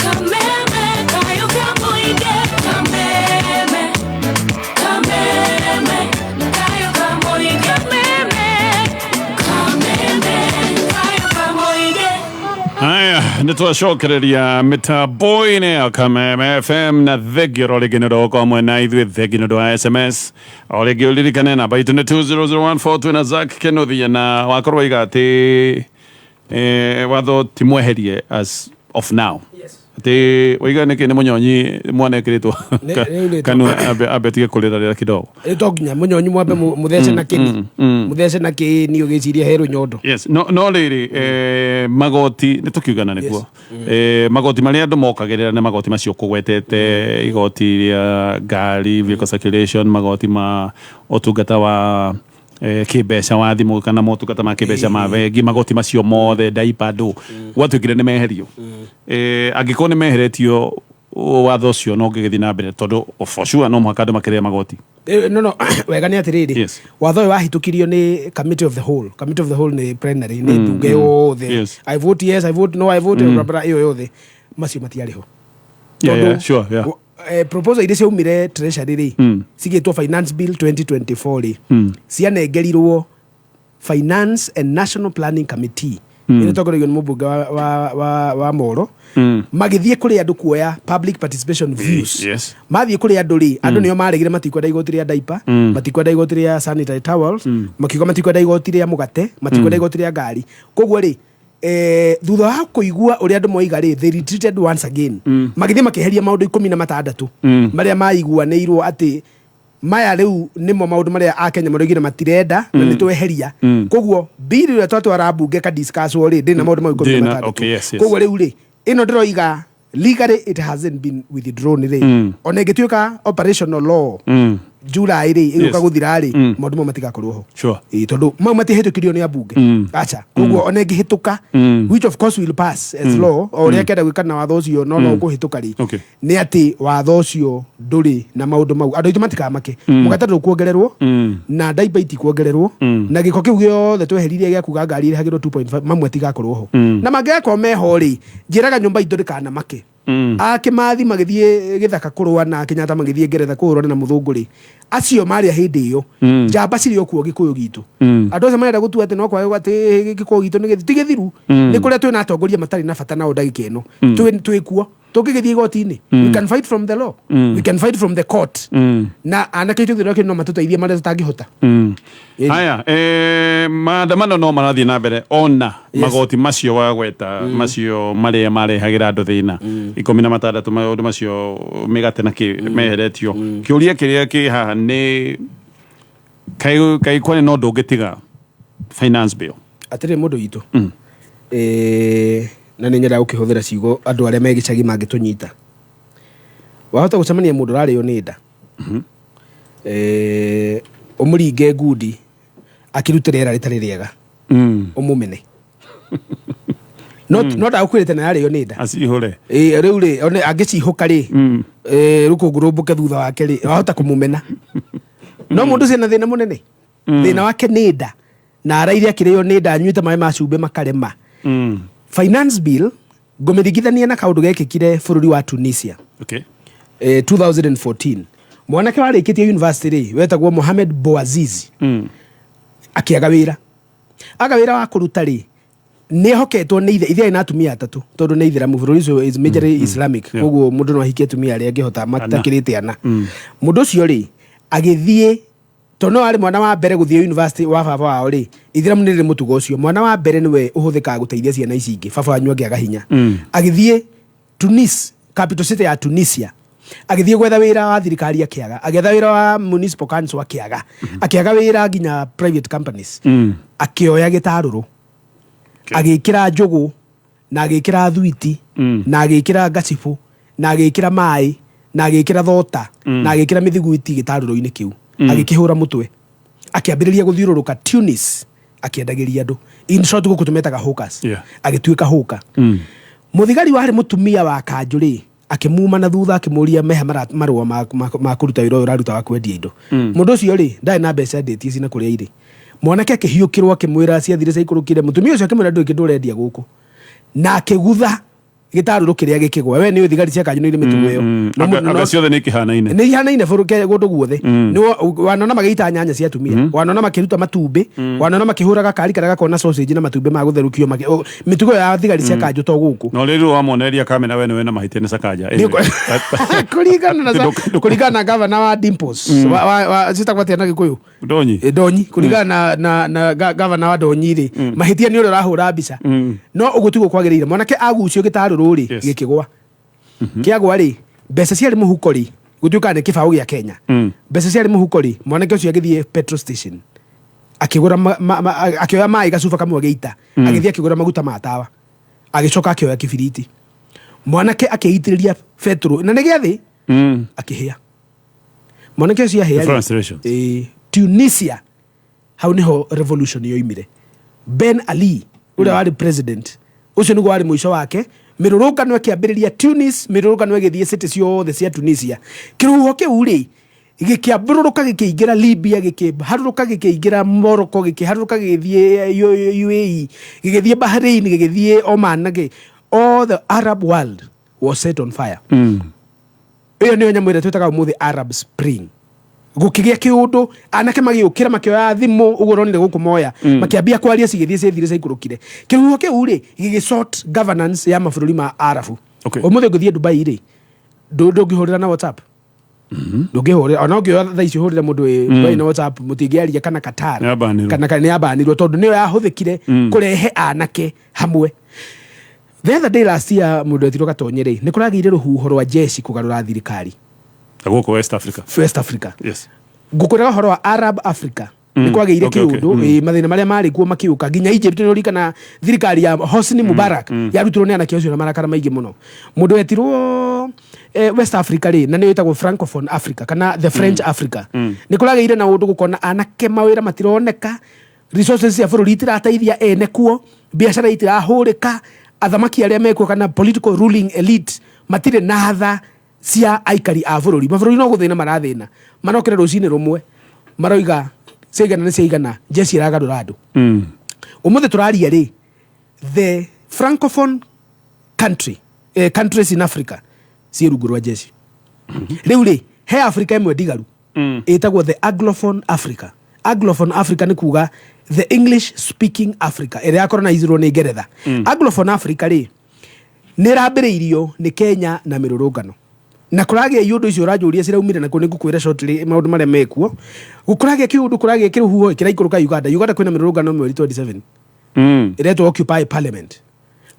Kameme, kayo kamoige. Kameme, kameme, kayo kamoige. Kameme, kameme, kayo kamoige. Haya, nĩ twacokereria mĩtambo-inĩ ya Kameme FM na thengio ro rĩngĩ nĩ ũndũ wa gũkorwo mwena ithuĩ, thengio nĩ ũndũ wa SMS o rĩngĩ ũririkane namba itũ nĩ 20014 twĩna Zack Kinuthia na wakorwo waiga atĩ watho ti mweherie as Of now atä waiga nä kä nä må nyonyi mwana ä kä rä two Nĩ aurĩtwo. kanua ambe atige kå rä ra rä ra kidogo. Ĩ to nginya mũnyonyi mwambe mũthece na kĩni, mũthece na kĩni ũgĩciria he rũnyondo. Yes, no rĩrĩ, magoti nĩ tũkiugana nĩguo, magoti marĩa andũ mokagĩrĩra nĩ magoti macio kũgwetete, igoti rĩa ngari, vehicle circulation, magoti ma ũtungata wa kĩmbeca wa thimũ kana motungata ma kĩmbeca ma bengi, magoti macio mothe ndaipa ndũ gwatuĩkire nĩ meherio. Angĩkorwo nĩ meheretio, watho ũcio no ũngĩgĩthiĩ na mbere, tondũ for sure no mũhaka andũ makĩrĩre magoti. No wega nĩ atĩrĩrĩ, watho ũyũ wahĩtũkirio nĩ committee of the whole. Committee of the whole nĩ plenary, nĩ mbunge yothe. I vote yes, I vote no, I vote blah, blah, ĩyo yothe, macio matiarĩ ho. Tondũ proposal iria ciaumire treasury rĩ, cigĩtwo Finance Bill 2024 rĩ, cianengerirwo Finance and National Planning Committee, ĩrĩa ĩtongoragio nĩ mũmbunge wa Moro. Magĩthiĩ kũrĩ andũ kuoya public participation views. Mathiĩ kũrĩ andũ rĩ, andũ nĩo maregire, matikwenda igoti rĩa diaper, matikwenda igoti rĩa sanitary towels, makiuga matikwenda igoti rĩa mũgate, matikwenda igoti rĩa ngari. Koguo rĩ, thutha wa kũigua ũrĩa andũ moiga rĩ, they retreated once again, magĩthiĩ makĩeheria maũndũ 16 marĩa maiguanĩirwo atĩ maya rĩu nĩmo maũndũ marĩa akenya maroigire matirenda na nĩ tweheria. Koguo bill ĩrĩa twatwara mbunge ka discusswo rĩ, ndĩna maũndũ mau ikũmi na Ndĩna, matandatũ. okay, yes. Koguo rĩu rĩ, ĩno ndĩroiga legally it hasn't been withdrawn rĩ, ona ĩngĩtuĩka operational law July rĩ, ĩgũka gũthira rĩ, maũndũ mau matigakorwo ho. Ĩĩ, tondũ mau matiahĩtũkirio nĩ ambunge. Aca, koguo ona ĩngĩhĩtũka, which of course will pass as law, o ũrĩa kenda gwĩka na watho ũcio, no ũkũhĩtũka rĩ, nĩ atĩ watho ũcio ndũrĩ na maũndũ mau. Andũ aitũ matikamake. Mũgate ndũkuongererwo, na ndaiba itikuongererwo, na gĩko kĩu gĩothe tweheririe gĩa kuga ngari ĩrĩhagĩrwo 2.5, mamwe matigakorwo ho. Na mangĩgakorwo meho rĩ, njĩraga nyũmba itũ ndĩkanamake. A Kĩmathi magĩthiĩ gĩthaka kũrũa na Kenyatta, magĩthiĩ Ngeretha kũhũrana na mũthũngũ rĩ, acio marĩ a hĩndĩ ĩyo. Njamba cirĩ o kuo gĩkũyũ gitũ. Andũ acio marenda gũtua atĩ no kwage atĩ gĩkũyũ gitũ nĩ ti gĩthiru. Nĩ kũrĩa twĩna atongoria matarĩ na bata nao ndagĩka ĩno. Twĩ kuo tũngĩgĩthiĩ igoti-inĩ, we can fight from the law, we can fight from the court, na anake aitũ gĩthurano kĩu no matũteithie marĩa tũtangĩhota. Haya, maandamano no marathiĩ na mbere ona magoti macio wagweta, macio marĩa marehagĩra andũ thĩna 16, maũndũ macio mĩgate na kĩ meheretio. Kĩũria kĩrĩa kĩ haha nĩ kaĩ kwani no ndũngĩtiga finance bill? Atĩrĩ, mũndũ witũ, na nĩ nyendaga gũkĩhũthĩra ciugo andũ arĩa me gĩcagi mangĩtũnyita. Wahota gũcemania mũndũ ũrarĩo nĩ nda, ũmũringe ngundi akĩrute rĩera rĩtarĩ rĩega, ũmũmene, no ndagũkwĩrĩte na yarĩo nĩ nda. Acihũre. Ĩ, rĩu rĩ, one angĩcihũka rĩ, rũkũngũ rũmbũke thutha wake rĩ, wahota kũmũmena. No mũndũ ũcio ena thĩna mũnene. Thĩna wake nĩ nda, na araire akĩrĩo nĩ nda, anyuĩte maĩ ma cumbĩ makarema. Finance bill ngũmĩringithania na kaũndũ gekĩkire bũrũri wa Tunisia. 2014, mwanake warĩkĩtie university rĩ, wetagwo Mohamed Bouazizi, akĩaga wĩra. Aga wĩra wa kũruta rĩ, nĩ ehoketwo nĩ ithe. Ithe arĩ na atumia atatũ, tondũ nĩ ithĩramu, bũrũri ũcio is majorly Islamic. Koguo mũndũ no ahikie atumia arĩa angĩhota matakĩrĩte ana. Mũndũ ũcio rĩ, agĩthiĩ, tondũ no arĩ mwana wa mbere gũthiĩ university wa baba wao rĩ, ithĩramu nĩ rĩrĩ mũtugo ũcio, mwana wa mbere nĩwe ũhũthĩkaga gũteithia ciana ici ingĩ baba wanyu angĩaga hinya. Agĩthiĩ Tunis, capital city ya Tunisia, agĩthiĩ gwetha wĩra wa thirikari, akĩaga. Agĩetha wĩra wa municipal council, akĩaga. Akĩaga wĩra nginya private companies. Akĩoya gĩtarũrũ, agĩkĩra njũgũ na agĩkĩra thwiti na agĩkĩra ngacibũ na agĩkĩra maĩ na agĩkĩra thota na agĩkĩra mĩthiguiti gĩtarũrũ-inĩ kĩu, agĩkĩhũra mũtwe, akĩambĩrĩria gũthiũrũrũka Tunis akĩendagĩria andũ. In short, gũkũ tũmetaga hawkers. Agĩtuĩka hawker. Mũthigari warĩ mũtumia wa kanjũ rĩ, akĩmuma na thutha, akĩmũria meha marũa ma kũruta wĩra ũyũ ũraruta wa kwendia indo. Mũndũ ũcio rĩ, ndarĩ na mbeca ndĩtie cina kũrĩa irĩ. Mwanake akĩhiũkĩrwo, akĩmwĩra ciathire ciaikũrũkire. Mũtumia ũcio akĩmwĩra, ndũrĩ kĩndũ ũrendia gũkũ, na akĩgutha gĩtarũrũ kĩrĩa gĩkĩgwa. We nĩ thigari cia kanjũ nĩ irĩ mĩtugo ĩyo. Anga ciothe nĩ ikĩhanaine. Nĩ ihanaine bũrũ kũndũ guothe. Wanona magĩita nyanya cia atumia, wanona makĩruta matumbĩ, wanona makĩhũra gakari karĩa gakoragwo na sausage na matumbĩ ma gũtherũkio, mĩtugo ya thigari cia kanjũ to gũkũ. No rĩrĩ, wamonereria kamera, we nĩwe na mahĩtia nĩ Sakaja. Kũringana na gavana wa Dimples, wa citagwo atĩa na Gĩkũyũ? Ndonyi. Ndonyi. Kũringana na gavana wa Ndonyi rĩ, mahĩtia nĩ ũrĩa ũrahũra mbica, no ũguo tiguo kwagĩrĩire. Mwanake agucio gĩtarũrũ. ndũrũ rĩ, gĩkĩgwa. Kĩagwa rĩ, mbeca ciarĩ mũhuko rĩ, gũtuĩkaga nĩ kĩbaũ gĩa Kenya. Mbeca ciarĩ mũhuko rĩ, mwanake ũcio agĩthiĩ petrol station akĩgũra akĩoya maĩ gacuba kamwe agĩita. Agĩthiĩ akĩgũra maguta ma tawa, agĩcoka akĩoya kĩbiriti, mwanake akĩitĩrĩria betũrũ na nĩ gĩathĩ. Akĩhĩa mwanake ũcio ahĩa rĩ, Translations. ĩĩ, Tunisia hau niho revolution yoimire. Ben Ali ũrĩa warĩ president ũcio nĩguo warĩ mũico wake. Mĩrũrũngano ĩkĩambĩrĩria Tunis, mĩrũrũngano ĩgĩthiĩ city ciothe cia Tunisia. Kĩrũhuho kĩu rĩ, gĩkĩambũrũrũka gĩkĩingĩra Libya, gĩkĩharũrũka gĩkĩingĩra Morocco, gĩkĩharũrũka gĩgĩthiĩ UAE, gĩgĩthiĩ Bahrain, gĩgĩthiĩ Oman, na all the Arab world was set on fire. Ĩyo nĩyo nyamũ ĩrĩa twĩtaga ũmũthĩ Arab Spring. Gũkĩgĩa kĩũndũ, anake magĩũkĩra, makĩoya thimũ ũguo ũronire gũkũ moya. Makĩambia kwaria, cigĩthiĩ ciathire ciaikũrũkire. Kĩhuho kĩu rĩ, gĩgĩ sort governance ya mabũrũri ma Arabu. Ũmũthĩ ũngĩthiĩ Dubai rĩ, ndũngĩhũrĩra na WhatsApp, ndũngĩhũrĩra ona ũngĩoya thaa ici ũhũrĩre mũndũ wĩ Dubai na WhatsApp, mũtingĩaria, kana Qatar. Nĩyabanirwo. Kana nĩyabanirwo tondũ nĩyo yahũthĩkire kũrehe anake hamwe. The other day last year, mũndũ etirwo Gatonye rĩ, nĩ kũragĩire rũhuho rwa jeshi kũgarũra thirikari. Gũkũ West Africa. West Africa. Yes. Ngũkwĩraga ũhoro wa Arab Africa. Nĩ kwagĩire kĩũndũ. Ĩĩ, mathĩna marĩa marĩ kuo makĩũka nginya Egypt. Nĩ ũririkana thirikari ya Hosni Mubarak yarutirwo nĩ anake acio na marakara maingĩ mũno. Mũndũ wetirwo West Africa rĩ, na nĩyo ĩtagwo Francophone Africa kana the French Africa, nĩ kũragĩire na ũndũ gũkona anake mawĩra matironeka, resources cia bũrũri itirateithia ene kuo, biacara itirahũrĩka, athamaki arĩa mekuo kana political ruling elite matirĩ na tha cia aikari a bũrũri. Mabũrũri no gũthĩna marathĩna, marokĩra rũcinĩ rũmwe maroiga ciaigana nĩ ciaigana, jeshi ĩragarũra andũ. Ũmũthĩ tũraria rĩ, the Francophone country, countries in Africa ciĩ rungu rwa jeshi. Rĩu rĩ, he Africa ĩmwe ndigaru ĩtagwo the Anglophone Africa. Anglophone Africa nĩ kuga the English speaking Africa ĩrĩa yakoronizirwo nĩ Ngeretha. Anglophone Africa rĩ, nĩ ĩrambĩrĩirio nĩ Kenya na mĩrũrũngano na kũragĩa iũndũ icio ũranjũria ciraumire nakuo. Nĩ ngũkwĩra shortly maũndũ marĩa mekuo. Kũragĩa kĩũndũ, kũragĩa kĩrũhuho kĩraikũrũka Uganda. Uganda kwĩna mĩrũrũngano mweri 27 ĩretwo Occupy Parliament.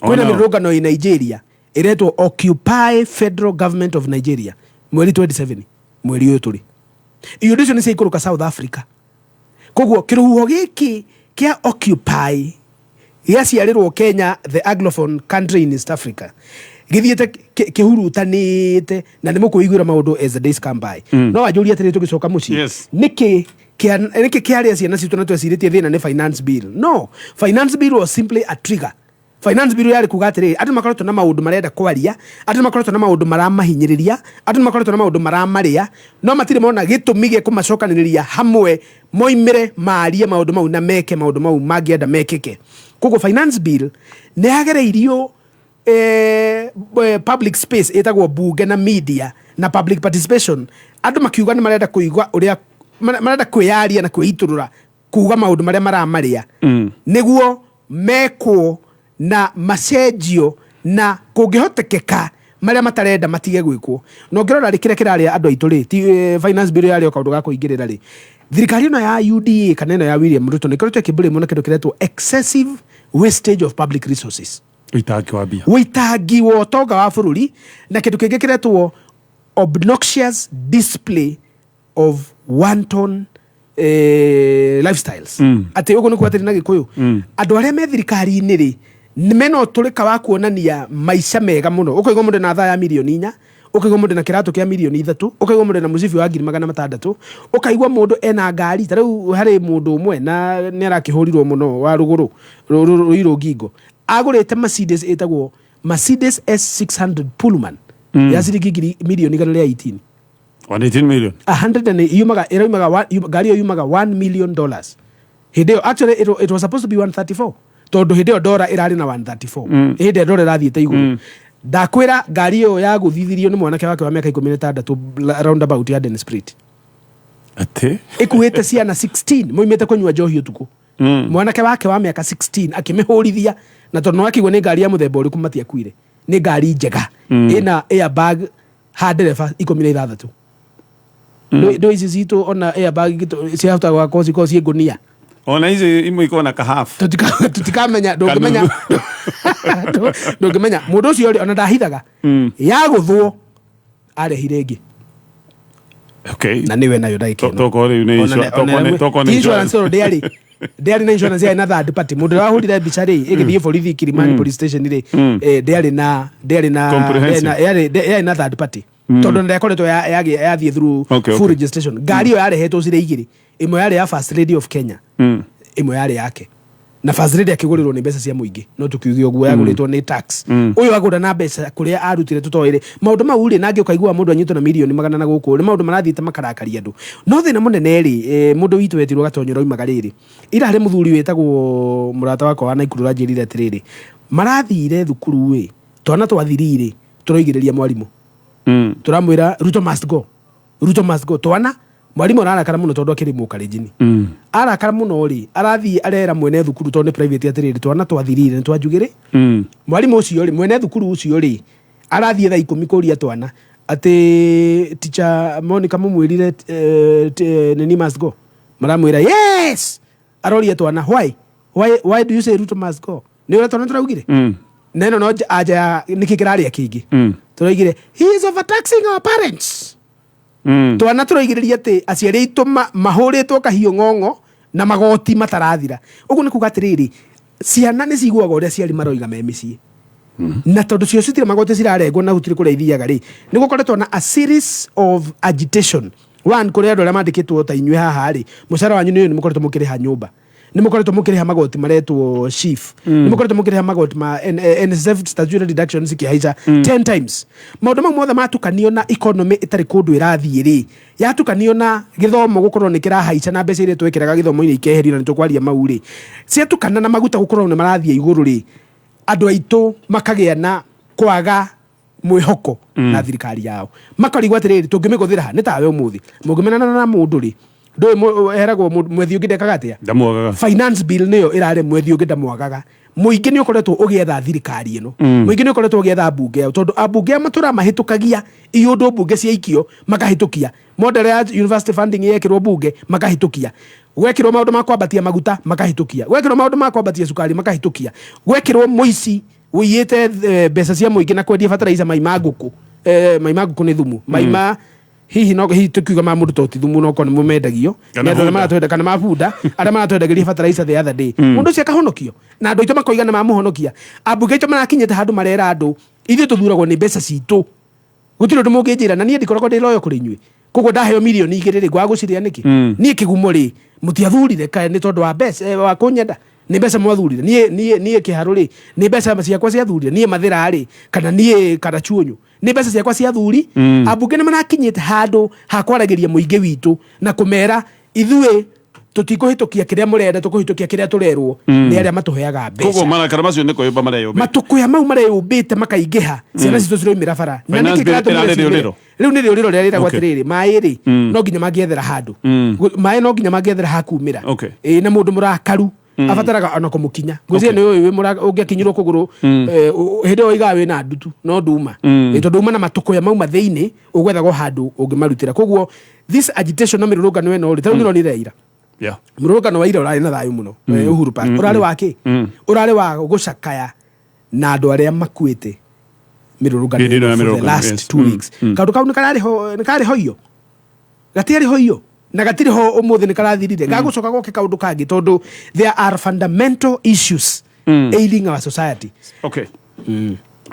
Kwĩna no. mĩrũrũngano ĩ Nigeria ĩretwo Occupy Federal Government of Nigeria mweri 27, mweri ũyũ tũrĩ. Iũndũ icio nĩ ciaikũrũka South Africa. Koguo kĩrũhuho gĩkĩ kĩa Occupy gĩaciarĩrwo Kenya, the Anglophone country in East Africa, gĩthiĩte kĩhurutanĩte na nĩ mũkwĩiguĩra maũndũ as the days come by. No wanjũria atĩrĩ, tũgĩcoka mũciĩ, nĩkĩ nĩkĩ kĩarĩa ciana citũ na twecirĩtie thĩna nĩ finance bill? No finance bill was simply a trigger. Finance bill yarĩ kuga atĩrĩrĩ, andũ makoretwo na maũndũ marenda kwaria, andũ makoretwo na maũndũ maramahinyĩrĩria, andũ makoretwo na maũndũ maramarĩa, no matirĩ mona gĩtũmi gĩa kũmacokanĩrĩria hamwe moimĩre marie maũndũ mau na meke maũndũ mau mangĩenda mekĩke. Koguo finance bill nĩ yagereirio public space ĩtagwo bunge na media na public participation. Andũ makiuga nĩ marenda kũigua ũrĩa marenda kwĩyaria na kwĩitũrũra kuga maũndũ marĩa maramarĩa nĩguo mekwo na macenjio na kũngĩhotekeka marĩa matarenda matige gwĩkwo. Na ũngĩrora rĩ, kĩrĩa kĩrarĩa andũ aitũ rĩ, ti finance bill yarĩ o kaũndũ ga kũingĩrĩra rĩ. Thirikari ĩno ya UDA kana ĩno ya William Ruto nĩ ĩkoretwo ĩkĩblame na kĩndũ kĩretwo excessive wastage of public resources. Ũitangi wa mbia. Wĩitangi wa ũtonga wa bũrũri na kĩndũ kĩngĩ kĩretwo obnoxious display of wanton lifestyles. Atĩ ũguo nĩ kuga atĩrĩ na Gĩkũyũ, andũ arĩa me thirikari-inĩ rĩ, nĩ mena ũtũrĩka wa kuonania maica mega mũno. Ũkaigua mũndũ na thaa ya mirioni 4, ũkaigua mũndũ na kĩratũ kĩa mirioni 3, ũkaigua mũndũ na mũcibi wa 600,000, ũkaigua mũndũ ena ngari. Ta rĩu harĩ mũndũ ũmwe na nĩ arakĩhũrirwo mũno wa rũgũrũ Rũirũ ngingo, agũrĩte Mercedes ĩtagwo Mercedes S600 Pullman ya ciringi ngiri mirioni 118. 118 million. 100 and yumaga ĩraumaga ngari ĩyo yumaga $1 million hĩndĩ ĩyo. Actually it was supposed to be 134 tondũ hĩndĩ ĩyo dora ĩrarĩ na 134. Hĩndĩ ĩyo dora ĩrathiĩte igũrũ. Ndakwĩra ngari ĩyo yagũthithirio nĩ mwanake wake wa mĩaka 16 roundabout ya Densprit. Atĩ? Ĩkuĩte ciana 16 moimĩte kũnyua njohi ũtukũ. Mwanake wake wa mĩaka 16 akĩmĩhũrithia, na tondũ nĩwakĩigua nĩ ngari ya mũthemba ũrĩkũ, matiakuire. Nĩ ngari njega. Ĩna airbag ha ndereba 16. Ndå ici citũ ona airbag ciahota gwakorwo cikorwo ciĩ ngũnia. Ona ici imwe ikoragwo na kahabu. Tutikamenya, ndũngĩmenya, ndũngĩmenya mũndũ ũcio rĩ, ona ndahithaga yagũthwo arehire ĩngĩ. Na nĩwe nayo ndagĩka ĩno. Tokorwo rĩu nĩ tokorwo nĩ Ti insurance ĩyo ndĩarĩ na insurance, yarĩ na third party. Mũndũ ũrĩa wahũrire mbica rĩ, ĩgĩthiĩ borithi Kilimani police station rĩ, ndĩarĩ na Comprehensive. yarĩ na third party, tondũ ndĩakoretwo yathiĩ through full registration. Ngari ĩyo yarehetwo cirĩ igĩrĩ, ĩmwe yarĩ ya First Lady of Kenya, ĩmwe yarĩ yake, na First Lady akĩgũrĩrwo nĩ mbeca cia mũingĩ, no tũkiuge ũguo, yagũrĩtwo nĩ tax. Ũyũ agũra na mbeca kũrĩa arutire tũtoĩ rĩ, maũndũ mau rĩ, nangĩ ũkaigua mũndũ anyitwo na mirioni magana na gũkũ nĩ maũndũ marathiĩte makarakaria andũ. No thĩna mũnene rĩ, mũndũ witũ wetirwo Gatonyero oimaga rĩrĩ ira harĩ mũthuri wĩtagwo mũrata wakwa wa Naikuru ũranjĩrire atĩrĩrĩ, marathire thukuru ĩ, twana twathiri rĩ, tũroigĩrĩria mwarimũ, tũramwĩra "Ruto must go, Ruto must go." Twana mwarimũ ararakara mũno tondũ akĩrĩ mũkarenjini. Arakara mũno rĩ, arathiĩ arera mwene thukuru, tondũ nĩ private, atĩrĩrĩ, twana twathirire nĩ twanjugĩrĩ. Mwarimũ ũcio rĩ, mwene thukuru ũcio rĩ, arathiĩ thaa 10 kũria twana atĩ teacher Monica mũmwĩrire nini must go, maramwĩra yes. Aroria twana, Why do you say Ruto must go?" Nĩ ũrĩa twana tũraugire. Na ĩno no anja ya nĩkĩ kĩrarĩa kĩingĩ. Tũraugire he is overtaxing our parents. Twana tũroigĩrĩria atĩ aciari aitũ mahũrĩtwo kahiũ ng'ong'o na magoti matarathira. Ũguo nĩ kuga atĩrĩrĩ, ciana nĩ ciguaga ũrĩa aciari maroiga me mĩciĩ, na tondũ cio citirĩ magoti cirarengwo na gũtirĩ kũrĩa ithiaga rĩ, nĩ gũkoretwo na a series of agitation. One, kũrĩ andũ arĩa mandĩkĩtwo ta inyuĩ haha rĩ, mũcara wanyu nĩ ũyũ, nĩ mũkoretwo mũkĩrĩha nyũmba, nĩ mũkoretwo mũkĩrĩha magoti maretwo SHIF, nĩ mũkoretwo mũkĩrĩha magoti ma NSSF, statutory deductions ikĩhaica 10 times. Maũndũ mau mothe matukanio na economy ĩtarĩ kũndũ ĩrathiĩ rĩ, yatukanio na gĩthomo gũkorwo nĩ kĩrahaica na mbeca iria twekĩraga gĩthomo-inĩ ikeherio, na nĩ tũkwaria mau rĩ, ciatukana na maguta gũkorwo nĩ marathiĩ igũrũ rĩ, andũ aitũ makagĩa na kwaga mwĩhoko na thirikari yao, makarigwo atĩrĩrĩ, tũngĩmĩgũthĩra ha? Nĩ tawe ũmũthĩ mũngĩmenana na mũndũ rĩ, ndũĩ heragwo mwethi ũngĩ ndekaga atĩa? Ndamwagaga. Finance bill nĩyo ĩrarĩ mwethi ũngĩ ndamwagaga. Mũingĩ nĩ ũkoretwo ũgĩetha thirikari ĩno. Mũingĩ nĩ ũkoretwo ũgĩetha mbunge yao, tondũ ambunge aya matũra mahĩtũkagia iũndũ mbunge ciaikio makahĩtũkia model ya university funding, yekĩrwo mbunge makahĩtũkia, gwekĩrwo maũndũ ma kwambatia maguta makahĩtũkia, gwekĩrwo maũndũ ma kwambatia cukari makahĩtũkia, gwekĩrwo mũici ũiyĩte mbeca cia mũingĩ na kwendia bataraitha mai ma ngũkũ, mai ma ngũkũ nĩ thumu, mai ma hihi no hihi tukiuga ma mũndũ to ti thumu, no korwo nĩmo mendagio Kana nĩ andũ arĩa bunda. maratwenda, kana ma bunda arĩa maratwendagĩria bataraitha the other day. Mũndũ ũcio akahonokio na andũ aitũ makoiga nĩ mamũhonokia. Ambunge aitũ marakinyĩte handũ marera andũ, ithuĩ tũthuragwo nĩ mbeca citũ, gũtirĩ ũndũ mũngĩnjĩra, na niĩ ndikoragwo ndĩ loyo kũrĩ inyuĩ, koguo ndaheo mirioni 2 rĩ, ngwaga gũcirĩa nĩkĩ? Niĩ kĩgumo rĩ, mũtiathurire kaĩ nĩ tondũ wa mbeca, wa kũnyenda? Nĩ mbeca mwathurire. Niĩ kĩharũ rĩ, nĩ mbeca ciakwa ciathurire? Niĩ mathĩra rĩ, kana niĩ Karachuonyo, nĩ mbeca ciakwa ciathuri? Ambunge nĩ marakinyĩte handũ ha kwaragĩria mũingĩ witũ na kũmera ithuĩ tũtikũhĩtũkia kĩrĩa mũrenda, tũkũhĩtũkia kĩrĩa tũrerwo nĩ arĩa matũheaga Koguo mbeca. Marakara macio nĩ kwĩyũmba mareyũmbĩte. Matũkũya mau mareyũmbĩte makaingĩha, ciana citũ ciroimĩra bara. Na Finance nĩkĩ bill kĩratũmire ĩrarĩ ciumĩre? rĩũrĩro. Rĩu nĩ rĩũrĩro rĩrĩa rĩragwo atĩrĩrĩ, maĩ rĩ, no nginya mangĩethera handũ. Maĩ no nginya mangĩethera hakumĩra. Ĩ na mũndũ mũrakaru abataraga ona kũmũkinya, ngwĩciria nĩ ũyũ wĩ ũngĩakinyirwo kũgũrũ, hĩndĩ ĩyo ũigaga wĩna ndutu no nduma. Ĩ, tondũ uma na matũkũya mauma thĩinĩ, ũgwethaga o handũ ũngĩmarutĩra. Koguo this agitation na mĩrũrũngano ĩno rĩ, tarĩu nĩronire ira mũrũrũngano wa ira ũrarĩ na thayũ mũno. Uhuru Park ũrarĩ wa kĩ? Ũrarĩ wa gũcakaya na andũ arĩa makuĩte mĩrũrũngano Hĩndĩ ĩno ya ĩno for the mĩrũrũngano, last 2 weeks. Kaũndũ kau nĩ kararĩ ho, nĩ karĩ ho iyo, gatiarĩ ho iyo na gatirĩ ho ũmũthĩ, nĩ karathirire. Gagũcoka goke kaũndũ kangĩ, tondũ there are fundamental issues ailing our society. Okay.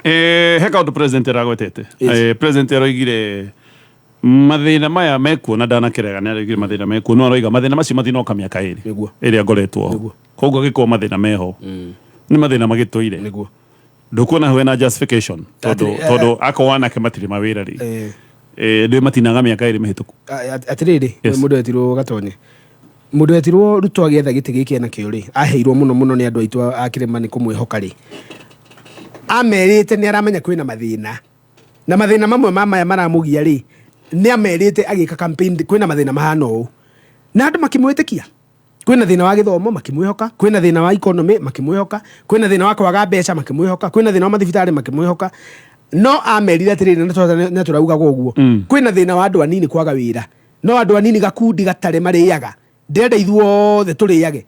He kaũndũ president aragwetete. President aroigire mathĩna maya mekuo na ndanakĩrega, nĩ aroigire mathĩna mekuo, no aroiga mathĩna macio matinoka mĩaka 2 ĩrĩa ngoretwo ho. Koguo angĩkorwo mathĩna meho nĩ mathĩna magĩtũire, ndũkuona hena justification, tondũ tondũ akorwo anake matirĩ mawĩra rĩ, ndĩ matinaga mĩaka 2 mĩhĩtũku. Atĩrĩrĩ, mũndũ wetirwo Gatonye, mũndũ wetirwo Ruto agĩetha gĩtĩ gĩkĩ enakĩo rĩ, aheirwo mũno mũno nĩ andũ aitũ a kĩrĩma nĩ kũmwĩhoka rĩ, amerite nĩ aramenya kwĩna mathĩna, na mathĩna mamwe ma maya maramũgia rĩ, nĩ amerite agĩka campaign kwĩna mathĩna mahana ũũ, na andũ makĩmwĩtĩkia. Kwĩna thĩna wa gĩthomo, makĩmwĩhoka. Kwĩna thĩna wa economy, makĩmwĩhoka. Kwĩna thĩna wa kwaga mbeca, makĩmwĩhoka. Kwĩna thĩna wa mathibitarĩ, makĩmwĩhoka. No amerire atĩrĩrĩ, na tũraugaga ũguo, kwĩna thĩna wa andũ anini kwaga wĩra, no andũ anini gakundi gatarĩ marĩaga, ndĩrenda ithuothe tũrĩage.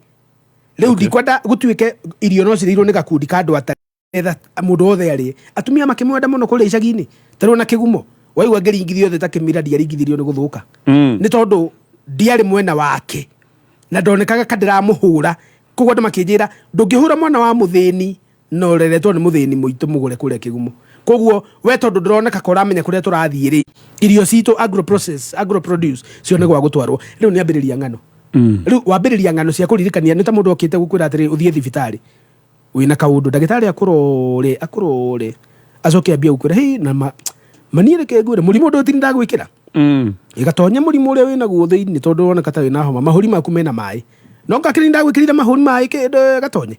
Rĩu ndikwenda gũtuĩke irio no cirĩirwo nĩ gakundi ka andũ atetha mũndũ wothe arĩe. Atumia makĩmwenda mũno kũrĩa icagi-inĩ, tarĩu na kĩgumo waigua ngĩringithio thĩ ta kĩmira, ndiaringithirio nĩ gũthũka nĩ tondũ ndiarĩ mwena wake na ndonekaga ka ndĩramũhũra. Koguo andũ makĩnjĩra, ndũngĩhũra mwana wa mũthĩni na ũreretwo nĩ mũthĩni mũitũ mũgũre kũrĩa kĩgumo. Koguo we tondũ ndũroneka ka ũramenya kũrĩa tũrathiĩ rĩ, irio citũ agro process, agro produce cione gwa gũtwarwo. Rĩu nĩ ambĩrĩria ng'ano. Rĩu wambĩrĩria ng'ano cia kũririkania nĩ ta mũndũ okĩte gũkwĩra atĩrĩ, ũthiĩ thibitarĩ wĩna kaũndũ, ndagĩtarĩ akũrore akũrore, acoke ambie gũkwĩra, hĩ na ma manie, reke ngwĩre mũrimũ ndũtini ndagwĩkĩra ĩgatonye mũrimũ ũrĩa wĩnaguo thĩinĩ, tondũ woneka ta wĩna homa, mahũri maku mena maĩ, no ngakĩrĩ ndagwĩkĩrire mahũri maĩ kĩndũ gatonye.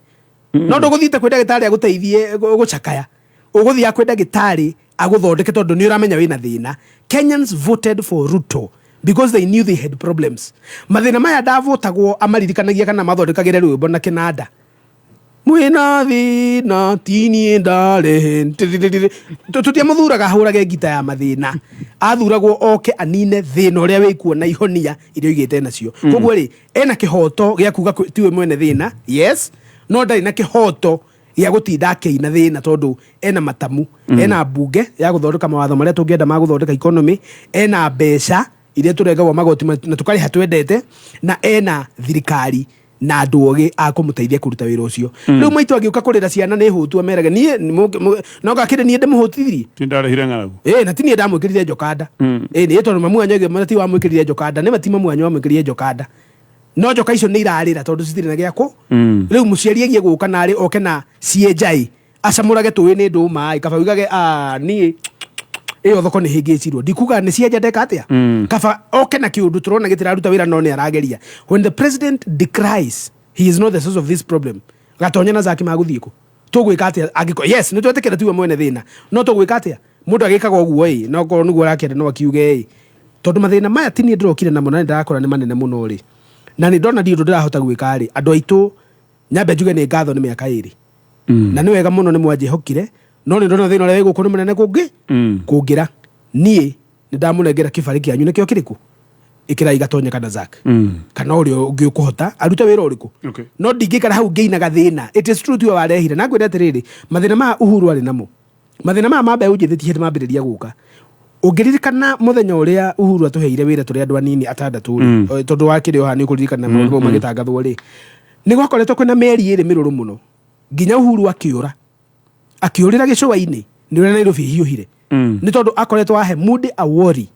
No ndũgũthiĩte kwĩ ndagĩtarĩ agũteithie gũcakaya, ũgũthiaga kwĩ ndagĩtarĩ agũthondeke tondũ nĩ ũramenya wĩna thĩna. Kenyans voted for Ruto because they knew they had problems. Mathĩna maya ndavotagwo amaririkanagia kana mathondekagĩre rwĩmbo na kĩnanda, mwĩna thĩna tiniĩ ndarehe. Tũtiamũthuraga ahũrage ngita ya mathĩna, athuragwo oke anine thĩna ũrĩa wĩkuo na ihonia iria oigĩte nacio. Koguo rĩ, ena kĩhoto gĩa kuga tiwe mwene thĩna, yes, no ndarĩ na kĩhoto gĩa gũtinda akĩina thĩna tondũ ena matamu. Ena mbunge ya gũthondeka mawatho marĩa tũngĩenda ma gũthondeka economy, ena mbeca iria tũrengagwo magoti na tũkarĩha twendete, na ena thirikari na andũ ogĩ a kũmũteithia kũruta wĩra ũcio. Rĩu maitũ angĩũka kũrĩra ciana nĩ hũtu, amerage niĩ no ngakĩrĩ niĩ ndĩmũhũtithirie. Ti ndarehire ng'aragu. Ĩ na ti niĩ ndamwĩkĩrire njokanda. Ĩ nĩ tondũ mamu wanyu aigua ti wamwĩkĩrire njokanda, nĩ ma ti mamu wanyu wamwĩkĩrire njokanda, no njoka icio nĩ irarĩra tondũ citirĩ na gĩakũ. Rĩu mũciari agiĩ gũka narĩ oke na cienjai acamũrage tũĩ nĩ ndũma ĩ kaba uigage, "Ah, niĩ ĩyo thoko nĩ hĩngĩcirwo, ndikuga nĩ cienja ndeka atĩa." Kaba oke na kĩũndũ tũrona gĩtiraruta wĩra, no nĩ arageria. When the president decries he is not the source of this problem, Gatonya na Zaki magũthiĩ kũ? Tũgwĩka atĩa angĩko yes nĩ twetĩkĩra tiwe mwene thĩna, no tũgwĩka atĩa mũndũ agĩkaga ũguo? Ĩ no korwo nĩguo arakĩenda no akiuge ĩ tondũ mathĩna maya ti niĩ ndĩrokire namo na nĩ ndĩrakora nĩ manene mũno rĩ, na nĩ ndona ndirĩ ũndũ ndĩrahota gwĩka rĩ. Andũ aitũ, nyambe njuge nĩ ngatho nĩ mĩaka 2 na nĩ wega mũno nĩ mwanjĩhokire, no nĩ ndona thĩna ũrĩa wĩ gũkũ nĩ mũnene kũngĩ kũngĩra niĩ. Nĩ ndamũnengera kĩbarĩ kĩanyu, nĩkĩo kĩrĩkũ? Ĩkĩrai Gatonye kana Zack kana ũrĩa ũngĩ ũkũhota arute wĩra ũrĩkũ. No ndingĩikara hau ngĩinaga thĩna. It is true tiwe warehire, na ngwĩre atĩrĩrĩ, mathĩna maya Uhuru arĩ namo, mathĩna maya ma mbeũ njĩthĩ ti hĩndĩ mambĩrĩria gũka. Ũngĩririkana mũthenya ũrĩa Uhuru atũheire wĩra tũrĩ andũ anini atandatũ rĩ, tondũ wakĩrĩ o haha nĩ ũkũririkana maũndũ mau magĩtangathwo rĩ, nĩ gwakoretwo kwĩna mĩeri 2 mĩrũrũ mũno nginya Uhuru akĩũra, akĩũrĩra gĩcũa-inĩ nĩ ũrĩa Nairobi ĩhiũhire. Nĩ tondũ akoretwo ahe Moody Awori,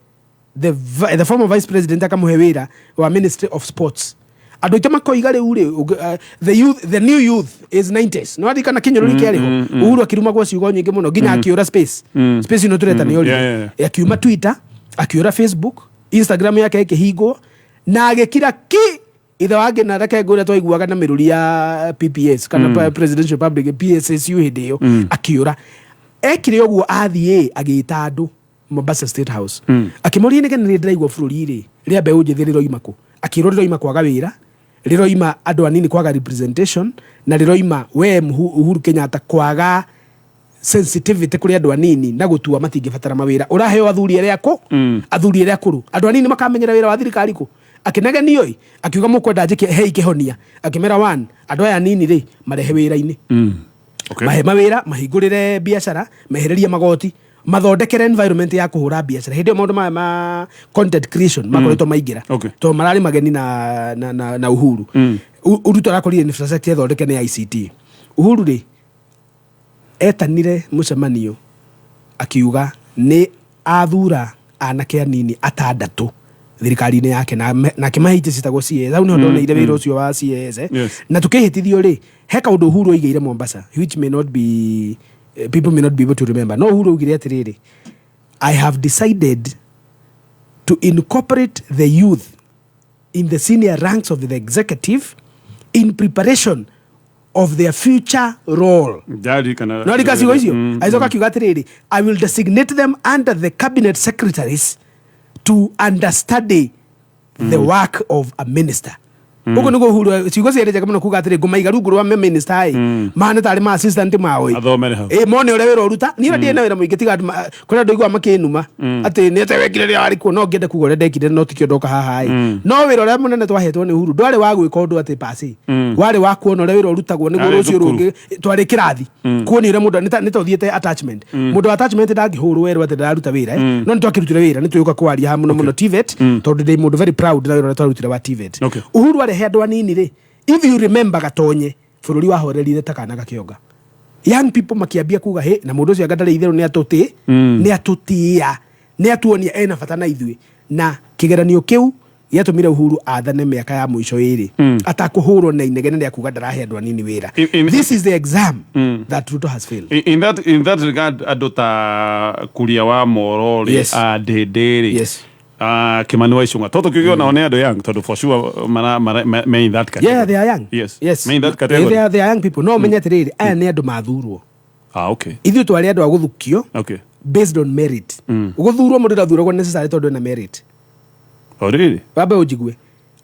the former vice president, akamũhe wĩra wa Ministry of Sports. Andũ aitũ makoiga rĩu rĩ, the youth, the new youth is 90s. Nĩ waririkana kĩnyũrũri kĩarĩ ho? Uhuru akĩrumagwo ciugo nyingĩ mũno nginya akĩũra space. Space ĩno tũreta nĩ orire. Akiuma Twitter, akiũra Facebook, Instagram yake ĩkĩhingwo na agĩkira ki. Ithe wangĩ na reke ngwĩre, twaiguaga na mĩrũri ya PPS kana Presidential Public PSSU hĩndĩ ĩyo. Akĩũra, ekire ũguo, athiĩ agĩta andũ Mombasa State House, akĩmoria nĩkĩ nĩ ndĩraigua bũrũri rĩ rĩa mbeũ njĩthĩ rĩroima kũ. Akĩrwo rĩroima kwaga wĩra, rĩroima andũ anini kwaga representation, na rĩroima we Uhuru Kenyatta kwaga sensitivity kũrĩ andũ anini na gũtua matingĩbatara mawĩra ũraheo athuri arĩa akũ athuri arĩa akũrũ, andũ anini makamenyera wĩra wa thirikari kũ. Akĩnegenio ĩ, akiuga mũkwenda njĩke hei kĩhonia. Akĩmera one, andũ aya anini rĩ marehe wĩra-inĩ. Mahe mawĩra, mahingũrĩre biacara, mehererie magoti, mathondekere environment ya kũhũra biacara. Hĩndĩ ĩyo maũndũ maya ma content creation makoretwo maingĩra tondũ mararĩ mageni na Uhuru. Ruto arakorire infrastructure ĩthondeke nĩ ICT. Uhuru rĩ etanire mũcemanio akiuga nĩ athura anake anini atandatũ thirikari-inĩ yake na akĩmahe itĩ ciĩtagwo CAS. Hau nĩho ndoneire wĩra ũcio wa CAS, eh. Na tũkĩhĩtithio rĩ, he kaũndũ Uhuru oigĩire Mombasa which may not be people may not be able to remember, no Uhuru augire atĩrĩrĩ, "I have decided to incorporate the youth in the senior ranks of the executive in preparation of their future role." Ndarikana. No rika ciugo icio. Agĩcoka akiuga atĩrĩrĩ, "I will designate them under the cabinet secretaries to understudy the work of a minister." Ũguo nĩguo Uhuru ciugo ciarĩ njega mũno kuga atĩrĩ, ngũmaiga rungu rwa minister ĩ, mahane tarĩ ma assistant mao ĩ. Athomere hau. Ĩ, mone ũrĩa wĩra ũruta. Niĩ ona ndirĩ na wĩra mũingĩ, tiga andũ kũrĩa andũ aiguaga makĩnuma atĩ nĩ atĩa wekire rĩrĩa warĩ kuo. No ngĩenda kuga ũrĩa ndekire, no tikĩo ndoka haha ĩ. No wĩra ũrĩa mũnene twahetwo nĩ Uhuru ndwarĩ wa gwĩka ũndũ atĩ pasi, warĩ wa kuona ũrĩa wĩra ũrutagwo nĩguo Arĩ rũciũ thukuru. rũngĩ twarĩ kĩrathi kuonia ũrĩa mũndũ nĩ ta ũthiĩte attachment. Mũndũ wa attachment ndangĩhũrwo werwo atĩ ndararuta wĩra, eh. No nĩ twakĩrutire wĩra, nĩ twĩũka kwaria haha mũno mũno TVET, tondũ ndĩ mũndũ very proud na wĩra ũrĩa twarutire wa TVET. Uhuru arehe andũ anini rĩ, if you remember, Gatonye, bũrũri wahorerire ta kana gakĩonga. Young people makĩambia kuga hĩ na mũndũ ũcio anga ndarĩ itherũ, nĩ atũtĩ nĩ atũtĩĩa, nĩ atuonia ena bata na ithuĩ. Na kĩgeranio kĩu gĩatũmire Uhuru athane mĩaka ya mũico ĩrĩ atakũhũrwo na inegene rĩa kuga ndarahe andũ anini wĩra. This is the exam that Ruto has failed. In that regard, andũ ta Kuria wa Moro rĩ, Ndĩndĩ rĩ, Kimani wa Ichung'wa, tondũ kiuge onao nĩ andũ young, tondũ for sure mara, me in that category. Yeah, they are young. Yes. Me in that category. They are young people. No menye atĩrĩrĩ, aya nĩ andũ mathurwo. Ah, okay. Ithuĩ twarĩ andũ a gũthukio based on merit. Gũthurwo mũndũ ndathuragwo necessarily tondũ ena merit. Oh, really? Wambe ũnjigue,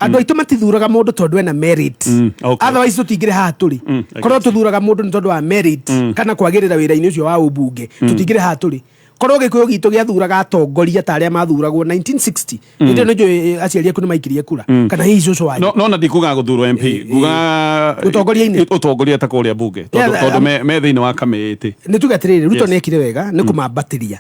andũ aitũ matithuraga mũndũ tondũ ena merit. Otherwise tũtingĩrĩ haha tũrĩ. Korwo tũthuraga mũndũ nĩ tondũ wa merit kana kwagĩrĩra wĩra-inĩ ũcio wa ũmbunge, tũtingĩrĩ haha tũrĩ. Korwo gĩkũyũ gitũ gĩathuraga atongoria ta arĩa mathuragwo 1960, hĩndĩ ĩyo nĩnjũĩ aciari aku nĩ maikirie kura, kana hihi cũcũ wanyu. No na ndikuga gũthurwo MP, nguga Ũtongoria-inĩ. Ũtongoria ta kũrĩa bunge, tondũ tondũ me thĩinĩ wa kamĩtĩ. Nĩ tuge atĩrĩrĩ, Ruto nĩ ekire wega nĩ kũmambatĩria,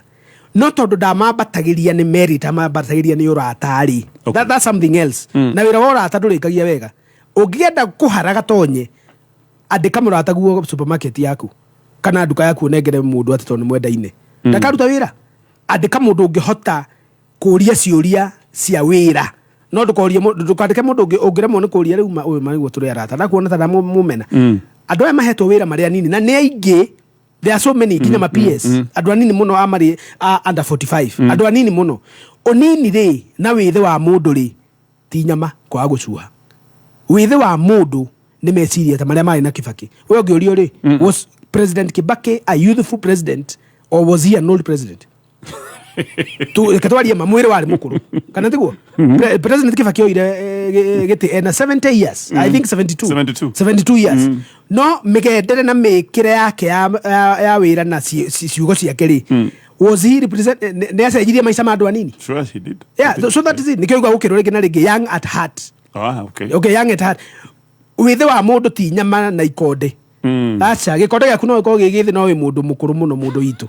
no tondũ ndamambatagĩria nĩ merit, amambatagĩria nĩ ũrata rĩ, that's something else. Na wĩra wa ũrata ndũrĩkagia wega. Ũngĩenda kũhara Gatonye, andĩka mũrata guo supermarket yaku kana nduka yaku, ũnengere mũndũ atĩ tondũ nĩ mwendaine, ndakaruta wĩra. Andĩka mũndũ ũngĩhota kũria ciũria cia wĩra, no ndũkorie ndũkandĩke mũndũ ũngĩremwo nĩ kũria rĩu ũyũ marĩguo tũrĩ arata, ndakuona ta ndamũmena. Andũ aya mahetwo wĩra marĩ anini na nĩ aingĩ. There are so many, nginya ma PS, andũ anini mũno a marĩ a under 45. Andũ anini mũno. Ũnini rĩ na wĩthĩ wa mũndũ rĩ ti nyama kwaga gũcuha. Wĩthĩ wa mũndũ nĩ meciria ta marĩa marĩ na Kibaki. We ũngĩũrio rĩ, was President Kibaki a youthful president or was he an old president? Reke twarie ma, mwĩrĩ warĩ mũkũrũ kana tiguo? President Kibaki oire gĩtĩ ena 70 years, I think 72. 72. 72 years. No mĩgendere na mĩkĩre yake ya wĩra na ciugo ciake rĩ, was he represent nĩ acenjirie maica ma andũ anini? Sure he did. Yeah, so that is it. Nĩkĩo igua gũkĩrwo rĩngĩ na rĩngĩ, young at heart. Ah, okay. Okay, young at heart. Wĩthĩ wa mũndũ ti nyama na ikonde. Aca, gĩkonde gĩaku no gĩkorwo gĩ gĩthĩ, no wĩ mũndũ mũkũrũ mũno, mũndũ witũ,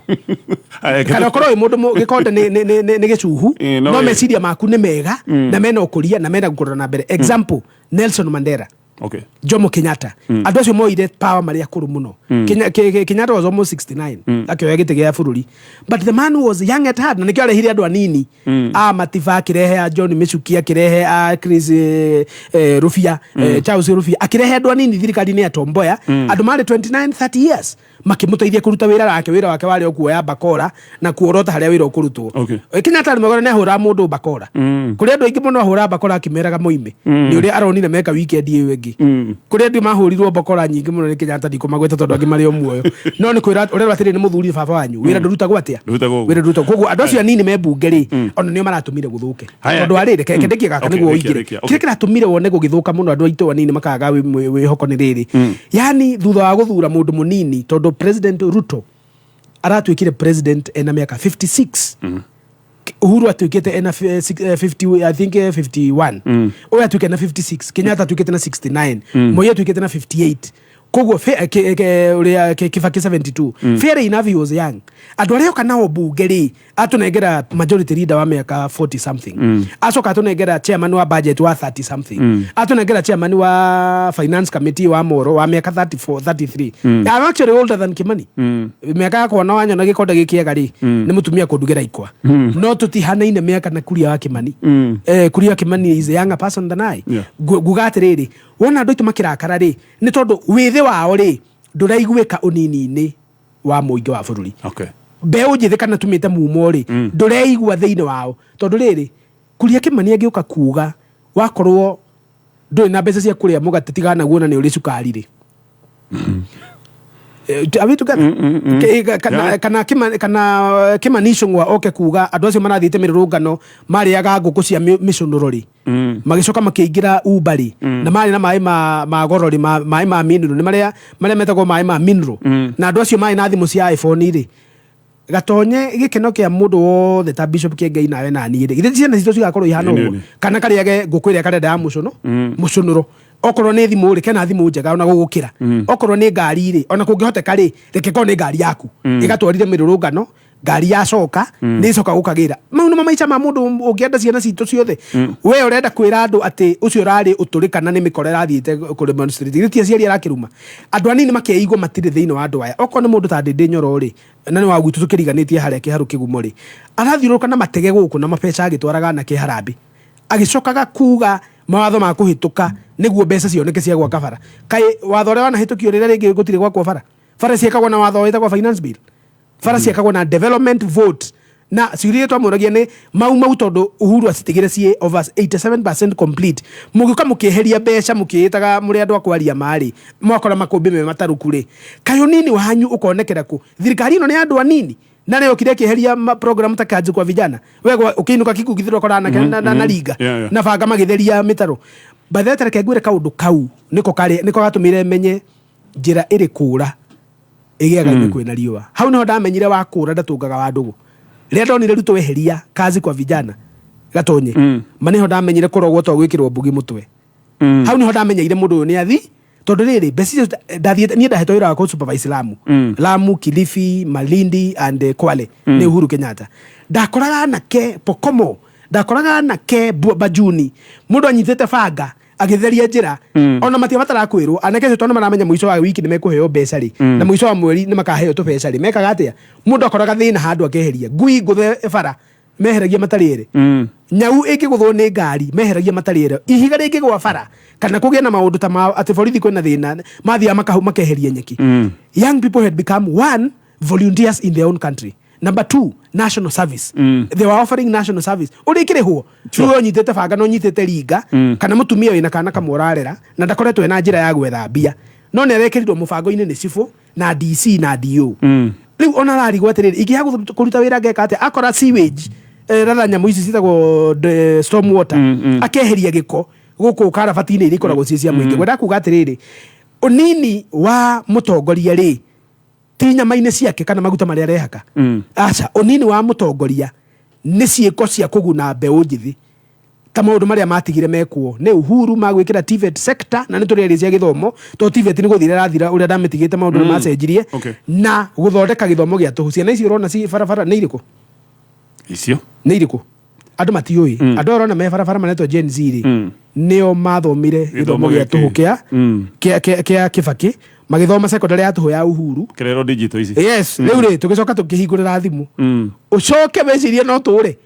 kana ũkorwo wĩ mũndũ gĩkonde nĩ gĩcuhu, no no meciria maku nĩ mega na mena ũkũria na mena gũkũrora na mbere. Example, Nelson Mandela, Jomo Kenyatta. Andũ acio moire power marĩ akũrũ mũno. Kenyatta was almost 69 akĩoya gĩtĩ gĩa bũrũri, but the man was young at heart, na nĩkĩo arehire andũ anini a Matiba, akĩrehe a John Michuki, akĩrehe a Chris Rufia, Charles Rufia, akĩrehe andũ anini thirikari-inĩ ya Tom Mboya. Andũ marĩ 29 30 years makĩmũteithia kũruta wĩra wake. Wĩra wake warĩ o kuoya bakora na kuorota harĩa wĩra ũkũrutwo. Kenyatta rĩmwe nĩ ahũraga mũndũ bakora. Kũrĩ andũ aingĩ mũno ahũraga bakora akĩmeraga moime. Nĩ ũrĩa aronire meka weekend ĩyo ĩngĩ. Kũrĩ andũ mahũrirwo bakora nyingĩ mũno nĩ Kenyatta, ndikũmagweta tondũ angĩ marĩ o muoyo, no nĩ kwĩra ũrerwo atĩrĩ, nĩ mũthuri baba wanyu, wĩra ndũrutagwo atĩa? Ndũrutagwo ũguo. Wĩra ndũrutagwo. Koguo andũ acio anini me mbunge rĩ, ona nĩo maratũmire gũthũke. Haya. Tondũ arĩ reke ndĩkie gaka Okay, nĩguo rĩkia, ũingĩre. rĩkia, okay. Kĩrĩa kĩratũmire wone gũgĩthũka mũno, andũ aitũ anini makaga wĩhoko nĩ rĩrĩ, yani thutha wa gũthura mũndũ mũnini, tondũ President Ruto aratuĩkire president ena mĩaka 56. Uhuru atuĩkĩte ena 50, I think 51. Ũyũ atuĩkĩte na 56, Kenyatta atuĩkĩte na 69, Moi atuĩkĩte na 58. Koguo ũrĩa Kibaki 72. Fair enough, he was young. Andũ arĩa oka nao mbunge rĩ, atũnengera majority leader wa mĩaka 40 something, acoka atũnengera chairman wa budget wa 30 something, atũnengera chairman wa finance committee wa Moro wa mĩaka 34, 33. I'm actually older than Kimani. Mĩaka yakwa, no wanyona gĩkonde gĩkĩega rĩ, nĩ mũtumia kũndugĩra ikwa, no tũtihanaine mĩaka na Kuria wa Kimani. Kuria wa Kimani is a younger person than I. Nguga atĩrĩrĩ, wona andũ aitũ makĩrakara rĩ, nĩ tondũ wĩthĩ wao rĩ ndũraiguĩka ũnini-inĩ wa mũingĩ wa bũrũri. Mbeũ njĩthĩ kana tumĩte mumo rĩ, ndũreigua thĩinĩ wao, tondũ rĩrĩ, Kuria Kimani angĩũka kuga wakorwo ndũrĩ na mbeca cia kũrĩa mũgate, tigana naguo na nĩ ũrĩ cukari rĩ. Are we together? Yeah. Kana Kimani Ichung'wa oke kuga andũ acio marathiĩte mĩrũrũngano marĩaga ngũkũ cia mĩcũnũro rĩ, magĩcoka makĩingĩra Uber rĩ, na marĩ na maĩ ma goro rĩ, maĩ ma mineral, nĩ marĩa metagwo maĩ ma mineral, na andũ acio marĩ na thimũ cia iPhone rĩ, gatonye gĩkeno kĩa mũndũ wothe ta Bishop Kĩengei nawe na niĩ rĩ, githĩ ciana citũ cigakorwo ihana ũguo? Kana karĩage ngũkũ ĩrĩa karenda ya mũcũno mũcũnũro, okorwo nĩ thimũ rĩ, kena thimũ njega ona gũgũkĩra, okorwo nĩ ngari rĩ, ona kũngĩhoteka rĩ, reke korwo nĩ ngari yaku ĩgatwarire mĩrũrũngano, ngari yacoka nĩ ĩcoka gũkagĩra. Mau nĩmo maica ma mũndũ ũngĩenda ciana citũ ciothe? We ũrenda kwĩra andũ atĩ ũcio ũrarĩ ũtũrĩ kana nĩ mĩkora ĩrathiĩte kũ demonstrate? Githĩ ti aciari arakĩruma? Andũ anini makeigua matirĩ thĩinĩ wa andũ aya. Okorwo nĩ mũndũ ta Ndĩndĩ Nyoro rĩ, na nĩ wa gwitũ tũkĩriganĩtie harĩa kĩharũ kĩgumo rĩ, arathiũrũrũka na matege gũkũ na mabeca agĩtwaraga anake harambĩ, agĩcokaga kuga mawatho ma kũhĩtũka nĩguo mbeca cioneke cia gwaka bara. Kaĩ watho ũrĩa wanahĩtũkio rĩrĩa rĩngĩ gũtirĩ gwakwo bara? Bara ciakagwo na watho wĩtagwo finance bill, bara ciakagwo na development vote, na ciũria iria twamũragia nĩ mau mau, tondũ Uhuru acitigire ciĩ over 87% complete. Mũgĩũka mũkĩeheria mbeca, mũkĩĩtaga mũrĩ andũ a kwaria marĩ, mwakora makũmbĩ me matarũku rĩ, kaĩ ũnini wanyu ũkonekera kũ? Thirikari ĩno nĩ ya andũ anini na nĩ yokire ĩkĩeheria program ta Kazi kwa Vijana. We ũkĩinũka Kikuyu githĩ ũkora anake na ringa na banga magĩtheria mĩtaro. By the way, reke ngwĩre kaũndũ kau nĩko karĩ nĩko gatũmire menye njĩra ĩrĩ kũra ĩgĩaga kwĩna riũa. Hau nĩho ndamenyire wa kũra ndatũngaga wa ndũgũ. Rĩrĩa ndonire Ruto weheria Kazi kwa Vijana, gatonye ma, nĩho ndamenyire kũrogwo to gwĩkĩrwo mbugi mũtwe. Hau nĩho ndamenyeire mũndũ ũyũ nĩ athi, tondũ rĩrĩ, mbeca icio ndathiĩte niĩ ndahetwo wĩra wa kũ supervise Lamu, Lamu, Kilifi, Malindi and Kwale nĩ Uhuru Kenyatta. Ndakoraga anake Pokomo, ndakoraga anake Bajuni, mũndũ anyitĩte banga agĩtheria njĩra. Ona matiabataraga kwĩrwo anake acio, tondũ maramenya mũico wa wiki nĩ mekũheo mbeca rĩ, na mũico wa mweri nĩ makaheo tũbeca rĩ. Mekaga atĩa? Mũndũ akoraga thĩna handũ akeheria ngui ngũthe bara, meheragia matarĩ erĩ. Nyau ĩngĩgũthwo nĩ ngari, meheragia matarĩ erĩ. Ihiga rĩngĩgwa bara kana kũgĩe na maũndũ ta ma atĩ borithi kwĩna thĩna, mathiaga makeheria nyeki. Young people had become one, volunteers in their own country. Number two, national service. They were offering national service ũrĩ kĩrĩhwo. Rĩu ũnyitĩte banga na ũnyitĩte ringa, kana mũtumia wĩna kana kamwe ũrarera na ndakoretwo ena njĩra ya gwetha mbia, no nĩ arekĩrirwo mũbango-inĩ nĩ cibũ na DC na DO. Rĩu ona ararigwo atĩrĩrĩ, ingĩaga kũruta wĩra ngeka atĩa? Akora sewage, rather nyamũ ici ciĩtagwo storm water, akeheria gĩko gũkũ karabati-inĩ iria ikoragwo ciĩ cia mũingĩ. Ngwenda kuga atĩrĩrĩ, ũnini wa mũtongoria rĩ, ti nyama-inĩ ciake kana maguta marĩa arehaka. Aca, ũnini wa mũtongoria nĩ ciĩko cia kũguna mbeũ njĩthĩ, ta maũndũ marĩa matigire mekwo nĩ Uhuru ma gwĩkĩra TVET sector, na nĩ tũrĩ cia gĩthomo, to TVET nĩ gũthira ĩrathira ũrĩa ndamĩtigĩte, maũndũ nĩ macenjirie, na gũthondeka gĩthomo gĩa tũhũ. Ciana ici ũrona ci barabara nĩ irĩkũ? Icio. Nĩ irĩkũ? Andũ matiũĩ. Andũ aya ũrona me barabara maretwo Gen Z rĩ, nĩo mathomire gĩthomo gĩa tũhũ kĩa kĩa Kĩbakĩ, magĩthoma secondary ya tũhũ ya Uhuru. Kerero digital ici. Yes. Rĩu rĩ, tũgĩcoka tũkĩhingũrĩra thimũ, ũcoke wecirie no tũre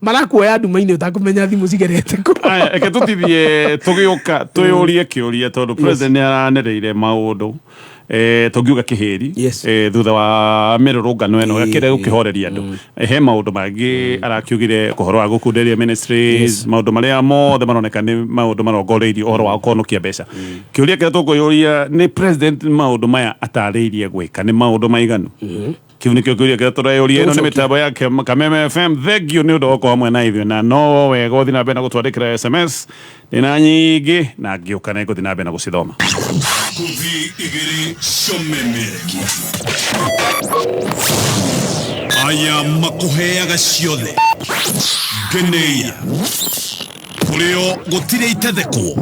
marakuoya nduma-inĩ ũtakũmenya thimũ cigerete kũ. Aya, reke tũtithie, tũgĩũka twĩyũrie kĩũria, tondũ president nĩ aranereire maũndũ, tũngiuga kĩhĩri, thutha wa mĩrũrũngano ĩno gakĩrĩa gũkĩhoreria andũ. He maũndũ mangĩ arakiugire ũhoro wa gũkunderia ministries, maũndũ marĩa mothe maroneka nĩ maũndũ marongoreirie ũhoro wa kũhonokia mbeca. Kĩũria kĩrĩa tũkwĩyũria nĩ president, maũndũ maya atarĩirie gwĩka nĩ maũndũ maiganu? Kĩu nĩkĩo kĩũria kĩrĩa tũreyũria. Ĩno nĩ mĩtambo ya Kameme FM. Thank you nĩ ũndũ wa gũkorwo hamwe na ithuĩ, na no wega ũthiĩ na mbere na gũtwandĩkĩra SMS ndĩna nyingĩ, na ngĩũka nĩ ngũthiĩ na mbere na gũcithoma. Ngũthi igĩrĩ cia aya makũheaga ciothe ngeneia kũrĩo gũtirĩ itethekwo.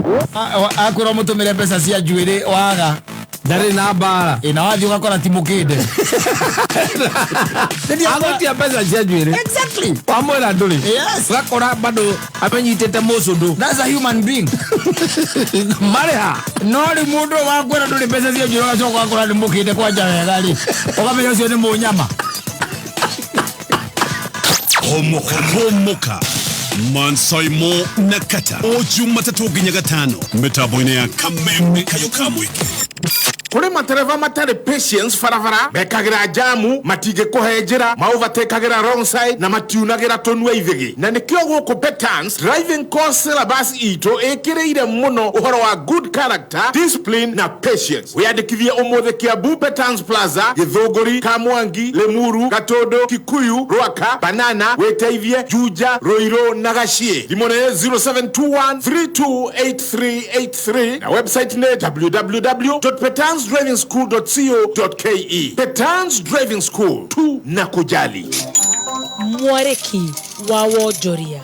Akwĩrwo mũtũmĩre mbeca cia njuĩrĩ waga. Ndarĩ na mbara. Ĩ na wathiĩ ũgakora ti mũkĩnde. Agũtia mbeca cia njuĩrĩ. Wamwĩra ndũrĩ. Ũgakora bado amenyitĩte mũcũndũ. That's a human being. Marĩha. No rĩu mũndũ ũyũ wakwĩra ndũrĩ mbeca cia njuĩrĩ, ũgacoka ũgakora nĩ mũkĩnde kwanja wega rĩ, ũkamenya ũcio nĩ mũnyama. Homoka homoka Mansaimo na Kata, o Jumatatũ nginya Gatano, mĩtambo-inĩ ya Kameme, Kayũ ka Mũingĩ. Kũrĩ matereba matarĩ patience barabara, mekagĩra jamu, matingĩkũhe njĩra, maovertakagĩra wrong side na matiunagĩra tũnua ithĩgĩ. Na nĩkĩo gũkũ Petans driving course syllabus itũ ĩkĩrĩire mũno ũhoro wa good character, discipline na patience. Wĩyandĩkithie ũmũthĩ Kiambu Petans Plaza, Gĩthũngũri, Kamwangi, Limuru, Gatũndũ, Kikuyu, Rwaka, Banana, Wĩteithie, Juja, Ruiru na Gaciĩ. Thimũ nĩ 0721 328383 na website nĩ www.petansdrivingschool.co.ke. Petans Driving School, tu na kujali. Mwarĩki wa wonjoria.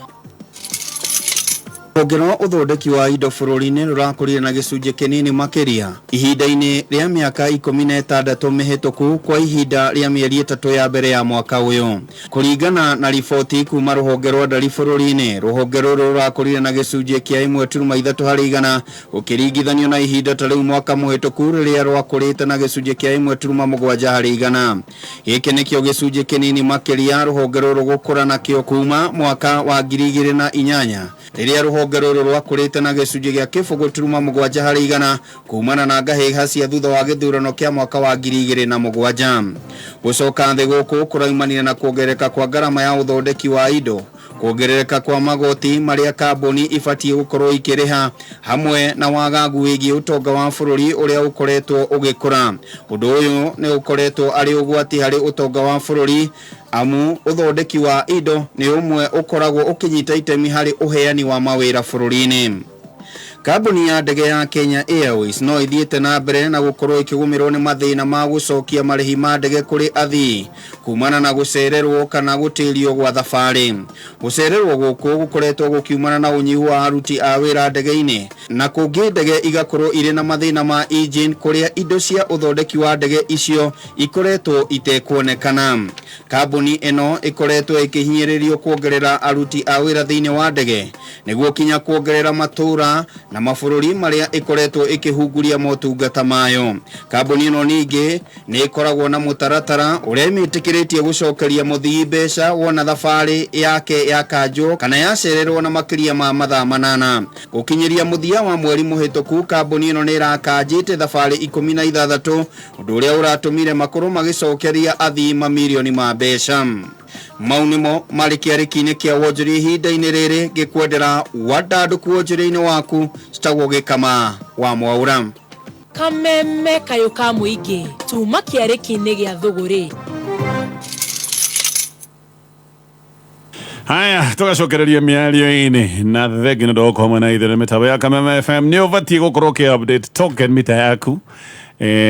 Rũhonge rwa ũthondeki wa indo bũrũri-inĩ rũrakũrire na gĩcunjĩ kĩnini makĩria ihinda-inĩ rĩa mĩaka 16 mĩhĩtũku kwa ihinda rĩa mĩeri 3 ya mbere ya mwaka ũyũ. Kũringana na riboti kuma rũhonge rwa ndari bũrũri-inĩ, rũhonge rũrũ rũrakũrire na gĩcunjĩ kĩa 1.3 harĩ igana gũkĩringithanio na ihinda ta rĩu mwaka mũhĩtũku rĩrĩa rwakũrĩte na gĩcunjĩ kĩa 1.7 harĩ igana. Gĩkĩ nĩkĩo gĩcunjĩ kĩnini makĩria rũhonge rũrũ gũkũra nakĩo kuma mwaka wa 2008 rĩrĩa rũhonge rũrũ rwakũrĩte na gĩcunjĩ gĩa 0.7 harĩ igana kumana na ngahĩha cia thutha wa gĩthurano kĩa mwaka wa 2007. Gũcoka thĩ gũkũ kũraumanire na kuongerereka kwa ngarama ya ũthondeki wa indo, kuongerereka kwa magoti marĩa kambuni ibatiĩ gũkorwo ikĩrĩha, hamwe na wagagu wĩgiĩ ũtonga wa bũrũri ũrĩa ũkoretwo ũgĩkũra. Ũndũ ũyũ nĩ ũkoretwo arĩ ũgwati harĩ ũtonga wa bũrũri, amu ũthondeki wa indo nĩ ũmwe ũkoragwo ũkĩnyita itemi harĩ ũheani wa mawĩra bũrũri-inĩ. Kambuni ya ndege ya Kenya Airways no ithiĩte na mbere na gũkorwo ĩkĩgũmĩrwo nĩ mathĩna ma gũcokia marĩhi ma ndege kũrĩ athii kumana na gũcererwo kana gũtĩrio gwa thabarĩ. Gũcererwo gũkũ gũkoretwo gũkiumana na ũnyihu wa aruti a wĩra ndege-inĩ, na kũngĩ ndege igakorwo irĩ na mathĩna ma engine kũrĩa indo cia ũthondeki wa ndege icio ikoretwo itekuonekana. Kambuni ĩno ĩkoretwo ĩkĩhinyĩrĩrio kuongerera aruti a wĩra thĩinĩ wa ndege nĩguo kinya kuongerera matũra na mabũrũri marĩa ĩkoretwo ĩkĩhunguria motungata mayo. Kambuni ĩno ningĩ nĩ ĩkoragwo na mũtaratara ũrĩa ĩmĩtĩkĩrĩtie gũcokeria mũthii mbeca wona thabarĩ yake yakanjwo kana yacererwo na makĩria ma mathaa 8. Gũkinyĩria mũthia wa mweri mũhĩtũku, kambuni ĩno nĩ ĩrakanjĩte thabarĩ 16, ũndũ ũrĩa ũratũmire makorwo magĩcokeria athii mamirioni ma mbeca. Mau nĩmo marĩ kĩarĩki-inĩ kĩa wonjoria ihinda-inĩ rĩrĩ, ngĩkwendera wandandũku wonjoria-inĩ waku. Citagwo Gĩkama wa Mwaũra. Kameme kayũ ka mũingĩ tuma kĩarĩki-inĩ gĩa thũgũrĩ. Haya, tugacokereria mĩario-inĩ na thengi nĩ ũndũ wa gũkorwo hamwe na ithuĩ mĩtambo ya Kameme FM. Nĩ ũbatiĩ gũkorwo ũkĩ update token mita yaku.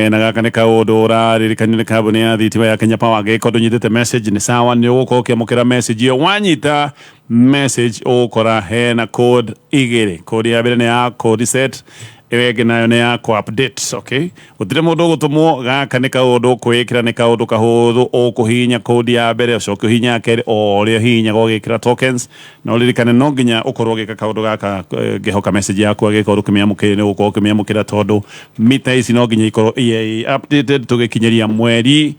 Na gaka nĩ kaũndũ ũraririkanio nĩ kambuni ya thitima ya Kenya Power. Angĩgĩkorwo ndũnyitĩte message nĩ sawa, nĩ ũgũkorwo ũkĩamũkĩra message ĩyo. Wanyita message ũgũkora hena code igĩrĩ. Code ya mbere nĩ ya code set, ĩyo ĩngĩ nayo nĩ ya kũ update. Okay, gũtirĩ mũndũ ũgũtũmwo. Gaka nĩ kaũndũ ũkwĩkĩra, nĩ kaũndũ kahũthũ. Ũkũhihinya code ya mbere, ũcoke ũhihinye ya kerĩ, o ũrĩa ũhihinyaga ũgĩkĩra tokens. Na ũririkane no nginya ũkorwo ũgĩka kaũndũ gaka. Ngĩhoka message yaku angĩkorwo ũkĩmĩamũkĩra nĩ ũgũkorwo ũkĩmĩamũkĩra, tondũ mita ici no nginya ikorwo i updated tũgĩkinyĩria mweri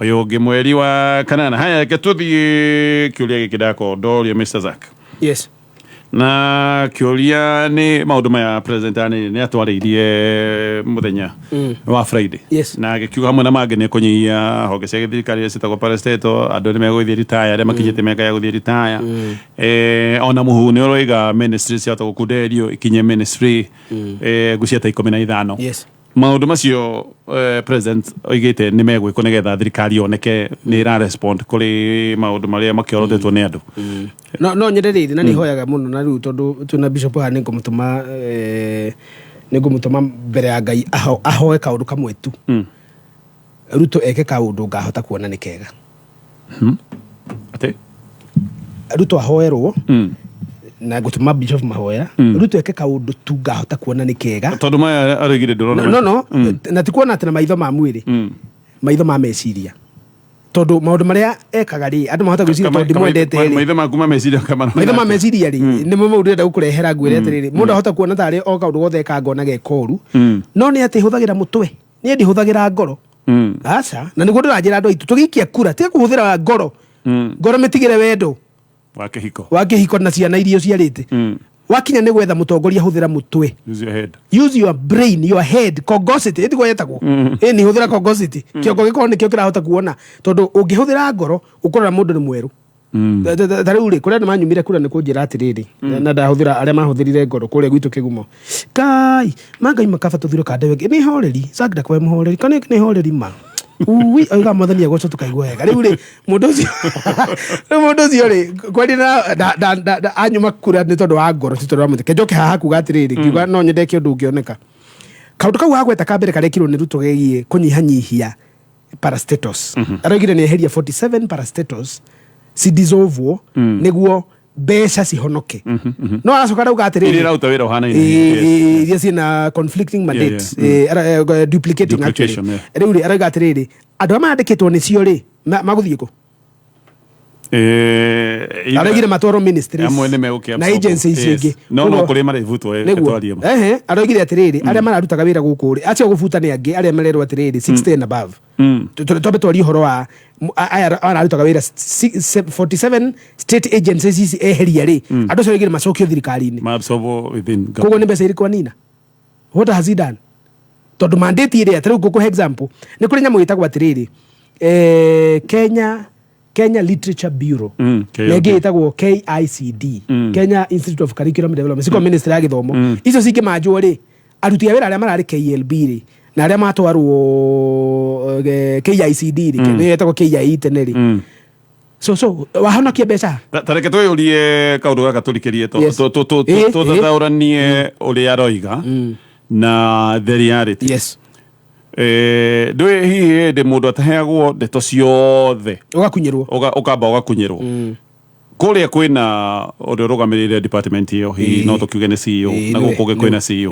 ũyũ ũngĩ, mweri wa kanana. Haya, reke tũthiĩ kĩũria gĩkĩ ndakorwo ndorio Mr. Zack. Yes. Na kĩũria nĩ maũndũ maya president anĩ nĩ atwarĩirie mũthenya wa Friday. Yes. Na agĩkiuga hamwe na mangĩ nĩ kũnyihia honge cia gĩthirikari iria ciĩtagwo parastatal, andũ nĩ megũgĩthiĩ ritaya, arĩa makinyĩte mĩaka ya gũthiĩ ritaya. Ona mũhu nĩ ũroiga ministry ciahota gũkunderio ikinye ministry ngucia ta 15. Yes. Maũndũ macio president oigĩte nĩ megwĩkwo nĩgetha thirikari yoneke nĩ ĩra respond kũrĩ maũndũ marĩa makĩorotetwo nĩ andũ. No nyende rĩrĩ na nĩ hoyaga mũno na rĩu tondũ twĩna bishop haha nĩ ngũmũtũma, nĩ ngũmũtũma mbere ya Ngai ahoe kaũndũ kamwe tu. Ruto eke kaũndũ ngahota kuona nĩ kega. Atĩ? Ruto ahoerwo na ngũtũma bishop mahoya. Ruto eke kaũndũ tu ngahota kuona nĩ kega. Tondũ maya arĩgire ndũrona. No. Na ti kuona atĩ na maitho ma mwĩrĩ, maitho ma meciria. Tondũ maũndũ marĩa ekaga rĩ, andũ mahota gwĩciria tondũ ndimwendete rĩ. Maitho maku ma meciria kama maitho ma meciria rĩ, nĩmo mau ndĩrenda gũkũrehera ngwĩre atĩrĩrĩ, mũndũ ahota kuona tarĩ o kaũndũ gothe ekaga ngona ge koru. No nĩ atĩ hũthagĩra mũtwe, niĩ ndihũthagĩra ngoro. Aca, na nĩguo ndĩranjĩra andũ aitũ tũgĩikia kura, tiga kũhũthĩra ngoro. Ngoro mĩtigĩre wendo wa kĩhiko. Wa kĩhiko na ciana iria ũciarĩte. Wakinya nĩ gwetha mũtongoria, hũthĩra mũtwe. Use your head. Use your brain, your head, cogosity ĩtiguo yetagwo. Ĩni hũthĩra cogosity. Kĩongo gĩkorwo nĩkĩo kĩrahota kuona, tondũ ũngĩhũthĩra ngoro ũkũrora mũndũ nĩ mwerũ. Ta rĩu rĩ, kũrĩa andũ manyumire kura nĩ kũnjĩra atĩrĩrĩ, na ndahũthĩra arĩa mahũthĩrire ngoro kũrĩa gwitũ kĩgumo, ngai mangai makaba tũthire kande wengĩ nĩ horeri sangda kwa mũhoreri kana nĩ horeri ma ui oiga mwathani agocwo tũkaigua wega. Rĩu rĩ, mũndũ ũcio, rĩu mũndũ ũcio rĩ, kwani na anyuma kura nĩ tondũ wa ngoro, ti tondũ wa mũtĩ. Kenjoke haha kuga atĩrĩrĩ, ngiuga no nyendeke ũndũ ũngĩoneka kaũndũ kau wagweta ka mbere karekirwo nĩ Ruto gegiĩ kũnyihanyihia parastatals. Araugire nĩ eheria 47 parastatals cidissolvwo nĩguo mbeca cihonoke, no aracoka arauga Iria atĩrĩrĩ iraruta wĩra ũhanaine. Iria ciĩna conflicting mandates, duplicating actually. Duplication, yeah. Rĩu rĩ, arauga atĩrĩrĩ, andũ arĩa mandĩkĩtwo nĩcio rĩ, magũthiĩ kũ? Araugire matwarwo ministries Amwe nĩ megũkĩ na agencies Yes. ingĩ. No no kũrĩ marĩbutwo Nĩguo. twarie ma. Ehe, araugire atĩrĩrĩ, arĩa mararutaga wĩra gũkũ rĩ, acio gũbuta nĩ angĩ arĩa marerwo atĩrĩrĩ 60 and above. Twambe twarie ũhoro wa aya mararutaga wĩra 47 state agencies ici eheria rĩ, andũ acio araugire macokio thirikari-inĩ. Ma-absorb within government. Koguo nĩ mbeca irĩkũ anina? What has he done? Tondũ mandate ĩrĩa, ta rĩu ngũkũhe example, nĩ kũrĩ nyamũ ĩtagwo atĩrĩrĩ, Kenya Literature Bureau, KLB. na ĩngĩ ĩtagwo KICD, Kenya Institute of Curriculum Development, ciko ministry ya gĩthomo. Icio cingĩmanjwo rĩ, aruti a wĩra arĩa mararĩ KLB rĩ, na arĩa matwarwo KICD rĩ, nĩyo ĩtagwo KIE tene rĩ, so wahonokia mbeca. Ta reke twĩyũrie kaũndũ gaka tũrikĩrie Yes. tũthathaũranie ũrĩa aroiga na the reality. Yes. Ndũĩ hihi hĩndĩ mũndũ ataheagwo ndeto ciothe? Ũgakunyĩrwo. Ũkamba ũgakunyĩrwo kũrĩa kwĩna ũrĩa ũrũgamĩrĩire department ĩyo, hihi no tũkiuge nĩ CEO, na gũkũ ũngĩ kwĩna CEO.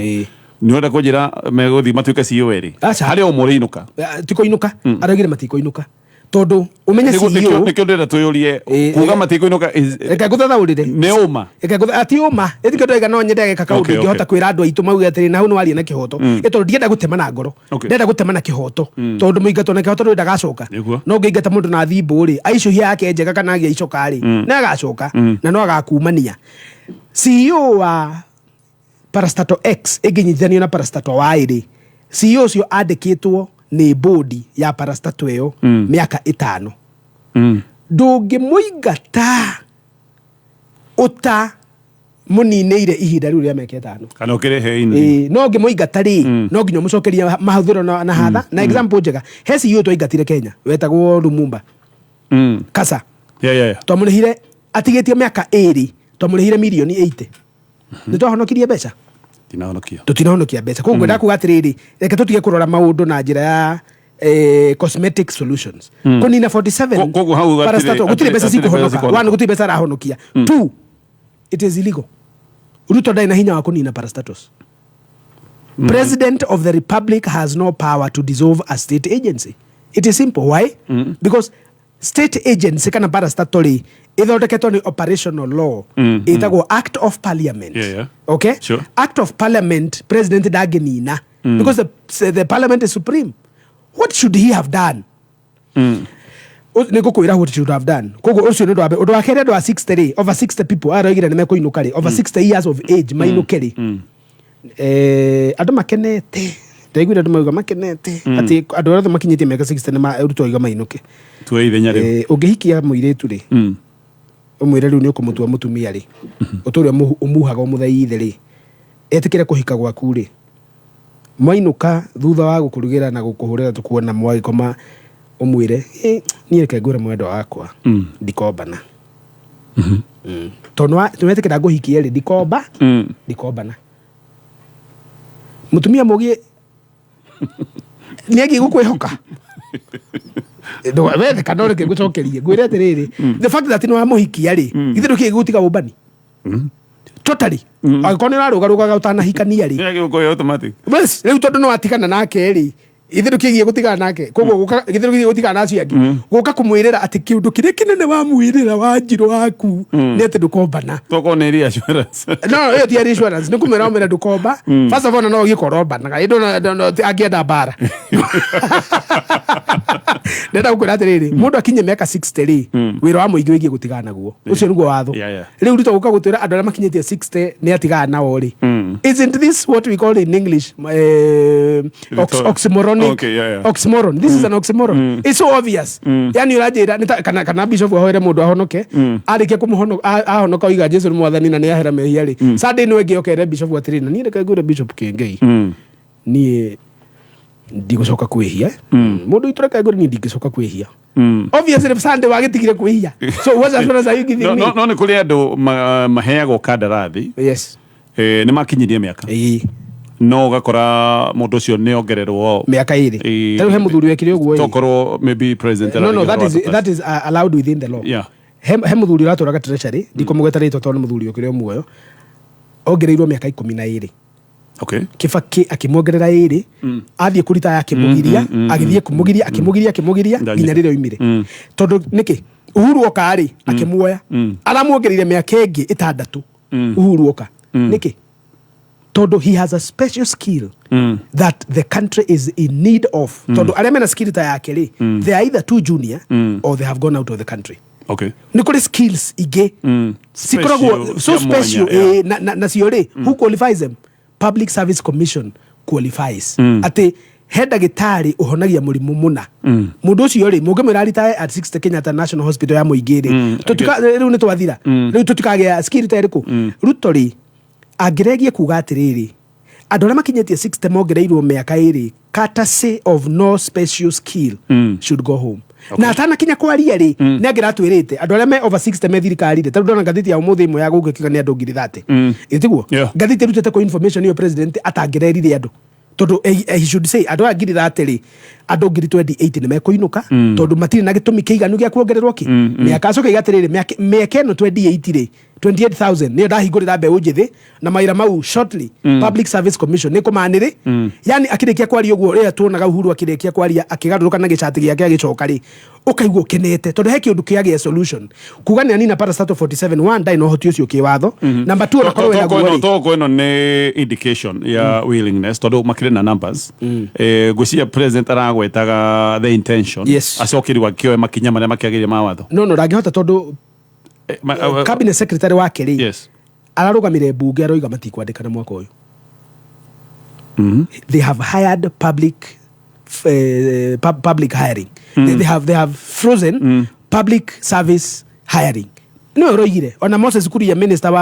Nĩ ũrenda kũnjĩra megũthiĩ matuĩke CEO erĩ? Aca. Harĩ o ũmwe ũrĩinũka? Tikũinũka. Araugire matikũinũka tondũ ũmenye CEO Nĩkĩo ndĩrenda twĩyũrie kuga matikũinũka Reke ngũthathaũrĩre. Nĩ ũma? Reke ati ũma ĩtikĩo ndaiga no nyende geka kaũndũ ingĩhota kwĩra andũ aitũ mauge atĩrĩ, na hau nĩ waria na kĩhoto. Ĩ tondũ ndienda gũtema na ngoro, ndenda gũtema na kĩhoto, tondũ mũingatwo na kĩhoto ndũrĩ ndagacoka. No ũngĩingata mũndũ na thimbũ rĩ, aicũhia yake njega kana agĩa icoka rĩ, nĩ agacoka na no agakumania. CEO wa parastatal X ĩngĩnyitithanio na parastatal Y rĩ, CEO ũcio andĩkĩtwo nĩ bodi ya parastatal ĩyo mĩaka 5. Ndũngĩmũingata ũta mũninĩire ihinda rĩu rĩa mĩaka 5. Kana ũkĩrehe in. Ĩĩ, no ngĩmũingata rĩ, no nginya ũmũcokerie mahũthĩro na hatha. Na example njega, he CEO twaingatire Kenya wetagwo Lumumba Kasa. Twamũrĩhire atigĩtie mĩaka 2, twamũrĩhire mirioni 80. Nĩ twahonokirie mbeca? Tinahonokia. Tũtinahonokia mbeca. Koguo ngwenda kuga atĩrĩrĩ, reke tũtige kũrora maũndũ na njĩra ya cosmetic solutions. Kũnina 47 Koguo hau parastatal, gũtirĩ mbeca hatirĩ mbeca cikũhonoka. cikũhonoka. One, gũtirĩ mbeca arahonokia. Two, it is illegal. Ruto ndarĩ na hinya wa kũnina parastatals. President of the Republic has no power to dissolve a state agency. It is simple. Why? Because state agency kana parastatal rĩ, ĩthondeketwo nĩ operational law ĩtagwo Act of Parliament. Okay? Sure. Act of Parliament, president ndangĩnina because the parliament is supreme. What should he have done? Nĩ ngũkwĩra what should have done. Koguo ũcio nĩ ũndũ wa mbere. Ũndũ wa kerĩ, andũ a 60 rĩ, over 60 people aroigire nĩ mekũinũka rĩ, over 60 years of age mainũke rĩ, andũ makenete, ndaiguire andũ mauga makenete atĩ andũ othe makinyĩtie mĩaka 60 nĩ Ruto oiga mainũke. Tuoe ithenya rĩu. Ũngĩhikia mũirĩtu rĩ, ũmwĩre rĩu nĩ ũkũmũtua mũtumia rĩ, ũtũre ũmuhaga ũmũthaithe rĩ, etĩkĩre kũhika gwaku rĩ, mwainũka thutha wa gũkũrugĩra na gũkũhũrĩra tũkuona mwagĩkoma, ũmwĩre, niĩ reke ngwĩre mwendwa wakwa, ndikombana. Tondũ nĩwetĩkĩra ngũhikie rĩ, ndikomba, ndikombana. Mũtumia mũgĩ nĩ agiĩ gũkwĩhoka. Wethe kana ũreke ngũcokerie ngwĩre atĩrĩrĩ, the fact that nĩ wamũhikia rĩ, ithe ndũkĩĩ gũtiga ũmbani totally, angĩkorwo nĩ ũrarũgarũgaga ũtanahikania rĩ. Nĩ agĩgũkũhe automatic. Bas, rĩu tondũ nĩ watigana nake rĩ, ithe ndũkĩgie gũtigana nake, koguo gũka githĩ ndũkĩgie gũtigana na acio angĩ, gũka kũmwĩrĩra atĩ kĩũndũ kĩrĩa kĩnene wamwĩrĩra wanjirũ waku nĩ atĩ ndũkombana. Tokorwo nĩ reassurance. No, ĩyo ti reassurance, nĩ kũmwĩra ũmwĩre ndũkomba. First of all, no ũgĩkorwo ombanaga ĩndũ angĩenda mbara. Ndenda gũkwĩra atĩrĩrĩ, mũndũ akinye mĩaka 60 rĩ, wĩra wa mũingĩ wĩgiĩ gũtigana naguo. Ũcio nĩguo watho. Rĩu Ruto gũka gũtwĩra andũ arĩa makinyĩtie 60 nĩ atigana nao rĩ, isn't this what we call in English oxymoronic? Okay, yeah. Oxymoron. This is an oxymoron. It's so obvious. Yani ũranjĩra nĩ ta- kana bishop ahoere mũndũ ahonoke, arĩkia kũmũhonoka, ahonoka oiga Jesu nĩ mwathani na nĩ ahera mehia rĩ, Sunday nĩwe ĩngĩ okere bishop atĩrĩ, na niĩ reke ngwĩre Bishop Kĩengei, niĩ ndigũcoka kwĩhia. Mũndũ witũ, reke ngwĩre, niĩ ndingĩcoka kwĩhia. Obviously Sunday wagĩtigire kwĩhia, so what assurance are you giving No, me? no, no nĩ kũrĩ andũ maheagwo kandarathi. Yes. Nĩ makinyirie mĩaka, no ũgakora mũndũ ũcio nĩ ongererwo mĩaka ĩrĩ. Ta rĩu he mũthuri wekire ũguo ĩ. Tokorwo maybe president No, aragia that ũhoro is wa tata. that is allowed within the law. He mũthuri ũratũraga treasury, ndikũmũgweta rĩtwa tondũ nĩ mũthuri ũkĩrĩ o muoyo, ongereirwo mĩaka 12. Kibaki akĩmuongerera ĩrĩ, athiĩ kũritaya akĩmũgiria, agĩthiĩ kũmũgiria, akĩmũgiria, akĩmũgiria nginya rĩrĩa oimire. Tondũ nĩkĩ Uhuru oka rĩ, akĩmuoya, aramuongereire mĩaka ĩngĩ 6. Uhuru oka nĩkĩ? Tondũ he has a special skill that the country is in need of. Tondũ arĩa mena skill ta yake rĩ, they are either too junior or they have gone out of the country. Nĩ kũrĩ skills ingĩ cikoragwo Special, so cia mwanya, special, na cio rĩ, who qualifies them? Public Service Commission qualifies. Atĩ he ndagĩtarĩ ũhonagia mũrimũ mũna, mũndũ ũcio rĩ, mũngĩmwĩra retire at 60 Kenyatta National Hospital ya mũingĩ rĩ, rĩu nĩ twathira. Rĩu tũtikagĩa skill ta ĩrĩkũ? Ruto rĩ, angĩregie kuga atĩrĩrĩ, andũ arĩa makinyĩtie 60 mongereirwo mĩaka 2 courtesy of no special skill should go home. Na atanakinya kwaria rĩ, nĩ angĩratwĩrĩte andũ arĩa me over 60 me thirikari rĩ. Tarĩu ndona ngathĩti ya ũmũthĩ ĩmwe ya gũkũ ĩkiuga nĩ andũ 30,000. Ĩtiguo? Ngathĩti ĩrutĩte kũ information ĩyo president atangĩrerire andũ? Tondũ he should say andũ aya 30,000 rĩ, andũ 28,000 nĩ mekũinũka, tondũ matirĩ na gĩtũmi kĩiganu gĩa kuongererwo kĩ mĩaka. Acoka iga atĩrĩrĩ, mĩaka ĩno 28 rĩ, 28,000 nĩyo ndahingũrĩra mbeũ njĩthĩ na mawĩra mau shortly. Public Service Commission nĩ kũmanĩrĩ. Yani akĩrĩkia kwaria ũguo, rĩrĩa tuonaga Uhuru akĩrĩkia kwaria akĩgarũrũka na gĩcati gĩake agĩcoka rĩ, ũkaigua ũkenete tondũ he kĩũndũ kĩagĩa solution. Kuga nĩ anina parastatal 47, one, ndarĩ na ũhoti ũcio kĩwatho. Number two, onakorwo wĩna guo rĩ, Toko ĩno nĩ indication ya willingness, tondũ makĩrĩ na numbers. Ngwĩciria president aragwetaga the intention. Acoke rĩu akĩoe makinya marĩa makĩagĩrĩire ma watho. No, ndangĩhota tondũ cabinet secretary wake rĩ, ararũgamire mbunge aroiga matikwandĩkana mwaka ũyũ. They have hired public public hiring. They have frozen public service hiring. Nĩwe ũroigire ona Moses Kuria, minister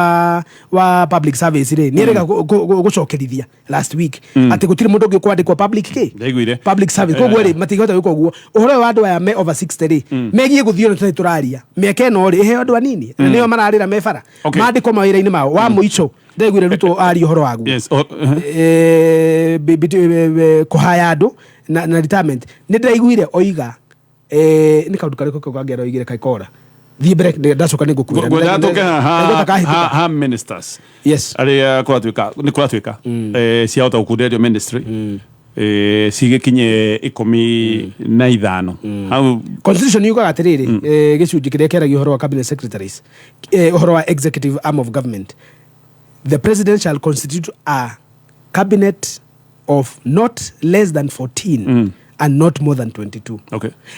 wa public service rĩ, nĩ erega gũcokerithia last week atĩ gũtirĩ mũndũ ũngĩ kwandĩkwo public kĩ Ndaiguire. public service. Koguo rĩ, matingĩhota gwĩka ũguo. Ũhoro ũyũ wa andũ aya me over 60 rĩ, megiĩ gũthiĩ ona tũtarĩ tũraria mĩaka ĩno rĩ, ĩheo andũ anini na nĩo mararĩra me bara, mandĩkwo mawĩra-inĩ mao. Wa mũico, ndaiguire Ruto aria ũhoro waguo. Yes. Oh, Kũhaya andũ na retirement, nĩ ndĩraiguire oiga nĩ kaũndũ karĩkũ kau kangĩ aroigire kaikora thiĩ mbere, ndacoka nĩ ngũkwĩra. Ngwendaga tũke Ndaigua ta kahĩtũka. ha ministers arĩa kũratuĩka nĩ kũratuĩka ciahota gũkunderio ministry cigĩkinye 15 hau. Constitution yugaga atĩrĩrĩ, gĩcunjĩ kĩrĩa kĩaragia ũhoro wa cabinet secretaries, ũhoro wa executive arm of government, the president shall constitute a cabinet of not less than 14 and not more than 22.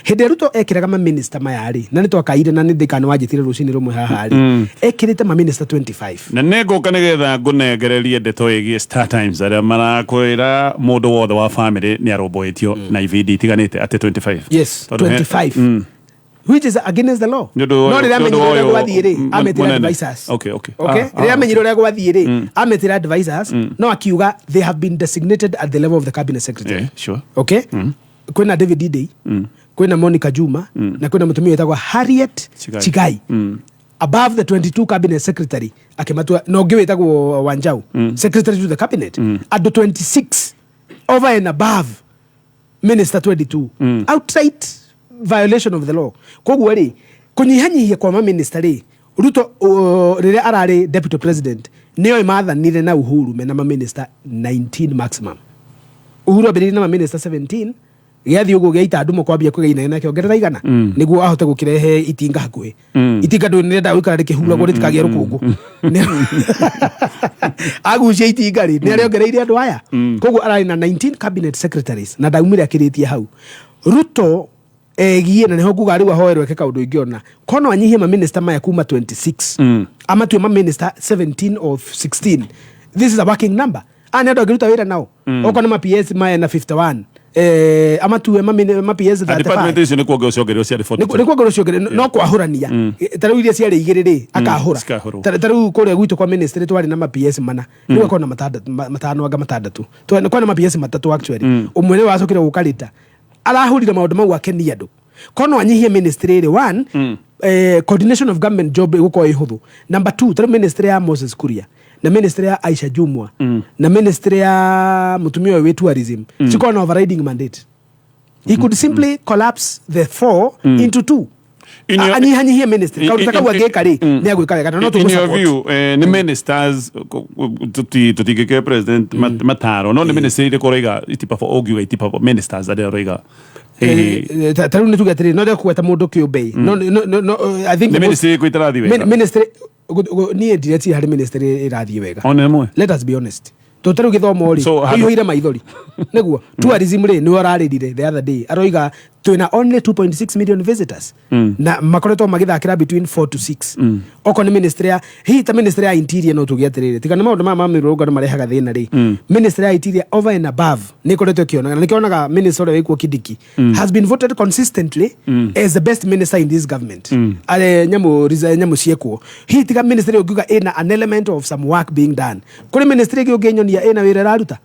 Hĩndĩ ĩrĩa Ruto ekĩraga maminista maya rĩ, na nĩ twakaire na nĩ ndĩkana wanjĩtire rũcinĩ rũmwe haha rĩ, ekĩrĩte maminista 25. Na nĩ ngũka nĩgetha ngũnengererie ndeto ĩgiĩ Star Times, arĩa marakwĩra mũndũ wothe wa family nĩ arũmbũĩtio na ibindi itiganĩte, atĩ 25. Yes. Tondũ 25, which is against the law. Nĩ ũndũ No rĩrĩa nĩ ũndũ amenyire ũrĩa ũyũ gwathiĩ rĩ, ametire mũnene. advisors. Okay. Okay. Rĩrĩa amenyire ũrĩa gwathiĩ rĩ, ametire advisors, no akiuga they have been designated at the level of the cabinet secretary. Okay, kwĩna David Idei, kwĩna Monica Juma, na kwĩna mũtumia wĩtagwo Harriet Chigai. Chigai, above the 22 cabinet secretary akĩmatua, na ũngĩ wĩtagwo Wanjau, secretary to the cabinet. Andũ 26 over and above minister 22, outright violation of the law. Koguo rĩ, kũnyihanyihia kwa maminista rĩ, Ruto rĩrĩa ararĩ deputy president nĩoĩ mathanire na Uhuru mena maminista 19 maximum. Uhuru ambĩrĩirie na maminista 17, gĩathiĩ ũguo gĩaita ndumo kwambia kũgĩa inene, akĩongerera 100 nĩguo ahote gũkĩrehe itinga hakuhĩ. Itinga ndũĩ nĩrenda gũikara rĩkĩhuragwo rĩtikagĩe rũkũngũ. Agucia itinga rĩ, nĩ arĩongereire andũ aya. Koguo ararĩ na 19 cabinet secretaries na ndaumire akĩrĩtie hau. Ruto Egie na niho nguga riu ahoerwo eke kaundu ingiona kono anyihie maminista maya kuma 26, amatue maminista 17 or 16. This is a working number. Aya nĩ andũ angĩruta wĩra nao. Okorwo nĩ ma PS maya na 51, amatue ma PS Na department 35. icio nĩ kuongerwo ciongererwo ciarĩ 42. Nĩ kuongerwo ciongererwo, no kwahũrania. Ta rĩu iria ciarĩ igĩrĩ rĩ, akahũra. Cikahũrwo. Ta rĩu kũrĩa gwitũ kwa ministry twarĩ na ma PS mana, rĩu akorwo na matandatũ, matano anga matandatũ. Kwana ma PS matatũ actually. Ũmwe nĩ wacokire gũka rĩta arahũrire maũndũ mau akenia andũ. Kono anyihie ministry rĩ, one, coordination of government job ĩgũkorwo ĩ hũthũ. Number two, tarĩu ministry ya Moses Kuria na ministry ya Aisha Jumwa na ministry ya mũtumia ũyũ wĩ tourism cikorwo na overriding mandate. He could simply collapse the four into two. Anyihanyihie ministry. Kaũndũ ta kau angĩka rĩ, nĩ agwĩka wega na no In your tũmũ-support. view, nĩ ministers tũtingĩkĩre president mataro, no nĩ ministry irĩkũ ũraiga ũngiuga itiperform, ministers arĩa ũraiga hihi? Ta rĩu nĩ tuge atĩrĩrĩ, no ndĩrenda kũgweta mũndũ kĩũmbe. No, I think Nĩ the most- ministry ĩrĩkũ ĩtarathiĩ wega? Ministry niĩ ndiretirĩ harĩ ministry ĩrathiĩ wega. Ona ĩmwe? Let us be honest, tondũ ta rĩu gĩthomo rĩ, So, ĩihũire maithori nĩguo. Tourism rĩ, nĩwe ũrarĩrire the other day, aroiga twĩna only 2.6 million visitors na makoretwo magĩthakĩra between 4 to 6. Okorwo nĩ ministry ya hihi ta ministry ya interior, no tuge atĩrĩrĩ, tiga nĩ maũndũ maya ma mĩrũrũngano marehaga thĩna rĩ, ministry ya interior over and above nĩ ĩkoretwo ĩkĩonaga na nĩkĩonaga minister ũrĩa wĩkuo Kindiki has been voted consistently as the best minister in this government. Are nyamũ nyamũ ciekwo hihi tiga ministry ũngiuga ĩna an element of some work being done. Kũrĩ ministry ĩngĩ ũngĩnyonia ĩna wĩra ĩraruta?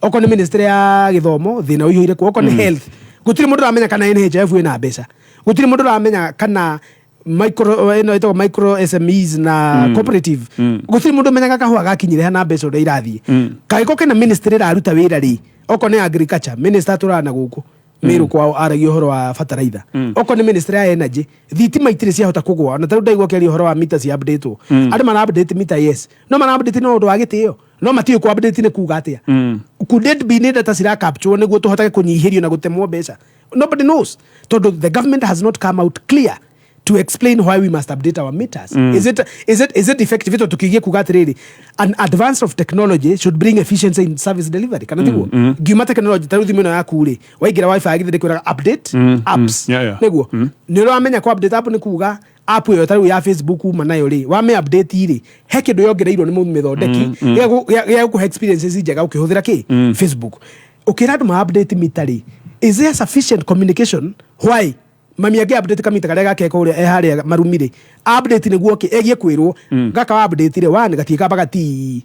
Okorwo nĩ ministry ya gĩthomo, thĩna ũihũire kuo. Okorwo nĩ health, gũtirĩ mũndũ ũramenya kana NHIF ĩna mbeca, gũtirĩ mũndũ ũramenya kana micro, ĩno ĩtagwo micro SMEs na cooperative, gũtirĩ mũndũ ũmenyaga kahũa gakinyire hana mbeca ũrĩa irathiĩ. Kangĩkorwo kena ministry ĩraruta wĩra rĩ, okorwo nĩ agriculture, minister atũraga na gũkũ Meru kwao aragia ũhoro wa bataraitha. Okorwo nĩ ministry ya energy, thitima itirĩ ciahota kũgũa. Ona tarĩu ndaigua akĩaria ũhoro wa mita cia update. Andũ mara update mita, yes, no mara update no ũndũ wa gĩtĩo, no matiũĩ kũ update nĩ kuga atĩa. Could it be nĩ data cira capture nĩguo tũhotage kũnyihĩrio na gũtemwo mbeca? Nobody knows, tondũ the government has not come out clear to explain why we must update our meters. Is it effective? Ito tukigie kuga atiriri, an advance of technology should bring efficiency in service delivery, kana tiguo? Ngiuma technology, ta rĩu thimũ ĩno yaku rĩ, waingĩra WiFi githĩ ndĩkwĩraga update apps? Nĩguo nĩ ũramenya kũ update app nĩ kuga app ĩyo ta rĩu ya Facebook uma nayo rĩ, wame update rĩ, he kĩndũ yongereirwo nĩ mũmĩthondeki gĩa gũkũhe experiences njega ũkĩhũthĩra kĩ Facebook. Ũkĩra andũ ma update mita rĩ, is there sufficient communication why mami angĩ update kamita karĩa gake kũrĩa e harĩa marumi rĩ, update nĩguo kĩ egie kwĩrwo gaka wa update rĩ, one, gatiĩkambaga ti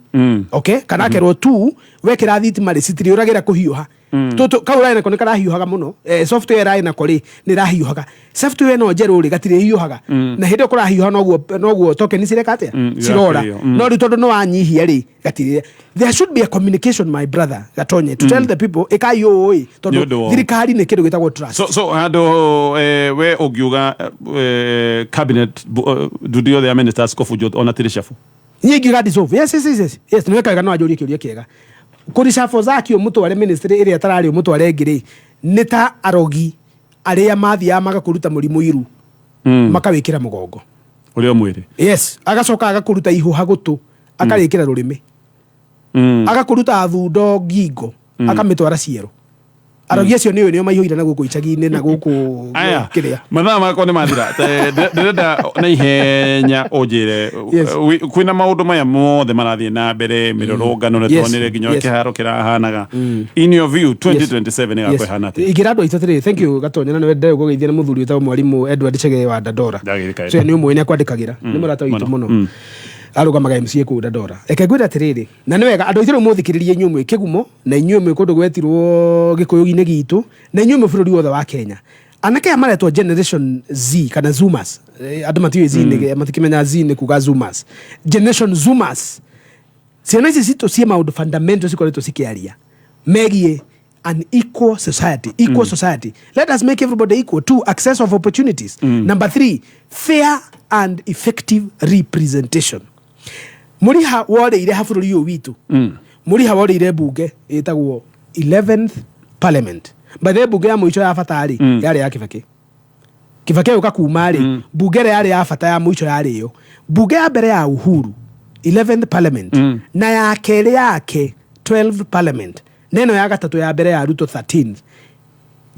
okay, kana akerwo two, wekĩra thitima rĩ, citirĩũragĩra kũhiũha. Tũtũ kau ũrarĩ nako nĩ karahiũhaga mũno, software ĩrarĩ nako rĩ, nĩ ĩrahiũhaga. Software ĩno njerũ rĩ, gatirĩhiũhaga. Na hĩndĩ ĩyo kũrahiũha noguo token cireka atĩa? Cirora. Irakĩrĩo. No rĩu tondũ nĩ wanyihia rĩ, gatirĩ. There should be a communication, my brother Gatonye, to tell the people ĩkai ũũ ĩ Nĩ ũndũ tondũ wa- thirikari nĩ kĩndũ gĩtagwo trust. So handũ we ũngiuga cabinet ndundu yothe ya ministers kũbunjwo ona tirĩ chafu? Niĩ ingiuga dissolve. Yes, nĩ weka wega, no anjũrie kĩũria kĩega. Kũricafo zaki ũmũtware ministry ĩrĩa atararĩ, ũmũtware ĩngĩ rĩ, nĩ ta arogi arĩa mathiaga magakũruta mũrimũ iru, makawĩkĩra mũgongo. Ũrĩa mwĩrĩ. Yes, agacoka agakũruta ihũha gũtũ, akarĩkĩra rũrĩmĩ, agakũruta thundo ngingo, akamĩtwara ciero. Arogi acio nĩ nĩo maihũire na gũkũ icagi-inĩ na gũkũ Aya, kĩrĩa. Mathaa makwa nĩ mathira. Ndĩrenda na ihenya ũnjĩre, kwĩna maũndũ maya mothe marathiĩ na mbere, mĩrũrũngano nĩ tuonire nginya kĩharo kĩrahanaga. In your view, 2027 ĩgakorwo ĩhana atĩa? Ingĩra andũ aitũ atĩrĩrĩ, thank you Gatonya, na nĩwe ndĩrĩ kũgeithia nĩ mũthuri wĩtagwo mwarimũ Edward Chege wa Dandora. Ndagĩrĩka. So nĩ ũmũĩ, nĩ akwandĩkagĩra, nĩ mũrata witũ mũno. mũno, arũgamaga MCA kũu Dandora. Reke ngwĩre atĩrĩrĩ, na nĩ wega andũ aitũ rĩu mũthikĩrĩrie, inyuĩ mwĩ kĩgumo na inyuĩ mwĩ kũndũ gwetirwo gĩkũyũ-inĩ gitũ na inyuĩ mwĩ bũrũri wothe wa Kenya. Anake aya maretwo Generation Z kana Zoomers. Andũ matiũĩ Z nĩ matikĩmenya Z nĩ kuga Zoomers, Generation Zoomers. Ciana ici citũ ciĩ maũndũ fundamental cikoretwo cikĩaria megiĩ an equal society, equal society. Let us make everybody equal. Two, access of opportunities. Number three, fair and effective representation. Mũriha worĩire ha bũrũri ũyũ witũ? Mũriha worĩire mbunge ĩtagwo 11th Parliament. By the way, mbunge ya mũico ya bata rĩ, yarĩ ya Kibaki. Kibaki agĩũka kuma rĩ, mbunge ĩrĩa yarĩ ya bata ya mũico yarĩ ĩyo. Mbunge ya mbere ya Uhuru, 11th Parliament, na ya kerĩ yake, 12th Parliament, na ĩno ya gatatũ ya mbere ya Ruto, 13th,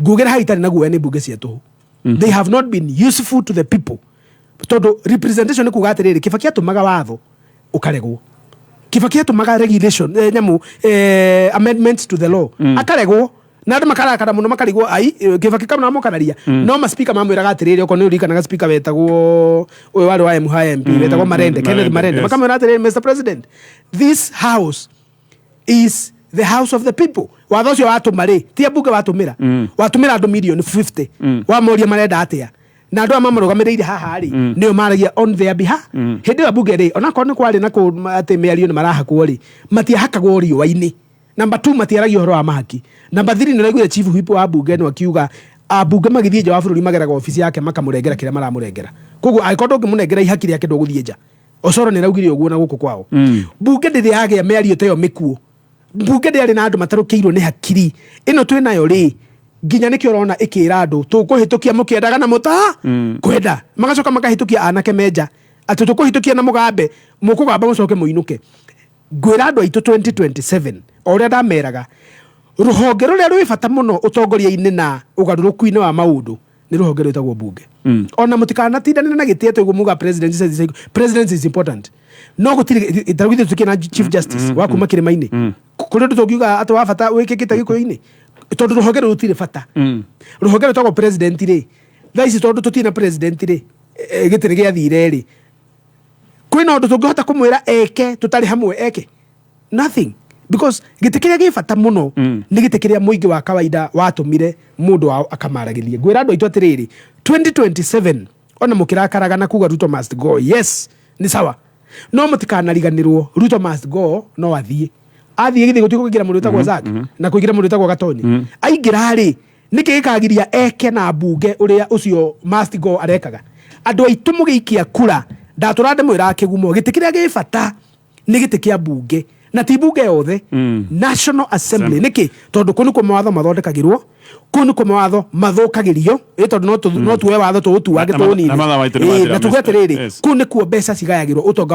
ngugĩra hau itarĩ na guoya, nĩ mbunge cia tũhũ. They have not been useful to the people, tondũ representation nĩ kuga atĩrĩrĩ, Kibaki atũmaga watho ũkaregwo, Kibaki atũmaga regulation, nyamu, amendments to the law, akaregwo na andũ makarakara mũno, makarigwo ai, Kibaki kamna mokararia. No ma speaker mamwĩraga atĩrĩrĩ, okorwo nĩ ũririkanaga speaker wetagwo ũyũ warĩ wa Emuhaya MP, wetagwo Marende, Kenneth Marende, makamwĩra atĩrĩrĩ, "Mr President, this house is the house of the people. Watho ũcio watũma rĩ, ti ambunge watũmĩra, watũmĩra andũ mirioni 50. Wamoria marenda atĩa, na andũ aya mamũrũgamĩrĩire haha rĩ, nĩo maragia on their behalf." Hĩndĩ ĩyo mbunge rĩ, onakorwo nĩ kwarĩ na atĩ mĩario nĩ marahakwo rĩ, matiahakagwo riũa-inĩ. Number 2, matiaragia ũhoro wa mahaki. Number 3, nĩ ũraiguire chief whip wa mbunge ĩno akiuga ambunge magĩthiĩ nja wa bũrũri mageraga obici yake makamũrengera kĩrĩa maramũrengera. Koguo angĩkorwo ndũngĩmũnengera ihaki rĩake, ndũgũthiĩ nja. Osoro nĩ raugire ũguo na gũkũ kwao. Mbunge ndĩrĩ yagĩa mĩario ta ĩyo mĩkuũ. Mbunge ndĩarĩ na andũ matarũkĩirwo nĩ hakiri ĩno twĩ nayo rĩ, nginya nĩkĩo ũrona ĩkĩra andũ tũkũhĩtũkia mũkĩendaga na mũta kwenda, magacoka makahĩtũkia anake menja atĩ tũkũhĩtũkia na mũgambe, mũkũgamba mũcoke mũinũke. Ngwĩra andũ aitũ, 2027, o ũrĩa ndameraga, rũhonge rũrĩa rwĩ bata mũno ũtongoria-inĩ na ũgarũrũku-inĩ wa maũndũ nĩ rũhonge rwĩtagwo mbunge. Ona mũtikanatindanĩre na gĩtĩ atĩ ũguo muga president is, president is important, no gũtirĩ tarĩu ithuĩ tũkĩrĩ na chief justice wa kuma kĩrĩma-inĩ, kũrĩ ũndũ tũngiuga atĩ wa bata wĩkĩkĩte gĩkũyũ-inĩ, tondũ rũhonge rũrũ rũtirĩ bata. Rũhonge rwĩtagwo president rĩ, thaa ici tondũ tũtirĩ na president rĩ, gĩtĩ nĩ gĩathire rĩ, kwĩna ũndũ tũngĩhota kũmwĩra eke tũtarĩ hamwe? Eke nothing, because gĩtĩ kĩrĩa gĩ bata mũno nĩ gĩtĩ kĩrĩa mũingĩ wa kawaida watũmire mũndũ wao akamaragĩria. Ngwĩra andũ aitũ atĩrĩrĩ, 2027, ona mũkĩrakaraga na kuga "Ruto must go", yes, nĩ sawa, no mũtikanariganĩrwo Ruto must go no athiĩ, athiĩ githĩ gũtirĩ kũingĩra mũndũ wĩtagwo Zack na kũingĩra mũndũ wĩtagwo Gatonye. Aingĩra rĩ, nĩkĩ gĩkagiria eke na mbunge ũrĩa ũcio must go arekaga? Andũ aitũ, mũgĩikia kura, ndatũra ndĩmwĩraga kĩgumo, gĩtĩ kĩrĩa gĩ bata nĩ gĩtĩ kĩa mbunge, na ti mbunge yothe, National Assembly. Nĩkĩ? Tondũ kũu nĩkuo mawatho mathondekagĩrwo, kũu nĩkuo mawatho mathũkagĩrio, ĩ tondũ no tuoe watho tũũtuange tũũnine. Na mathaa maitũ nĩ Ĩ, mathira, na tuge Mr. atĩrĩrĩ, kũu nĩkuo mbeca cigayagĩrwo, ũtonga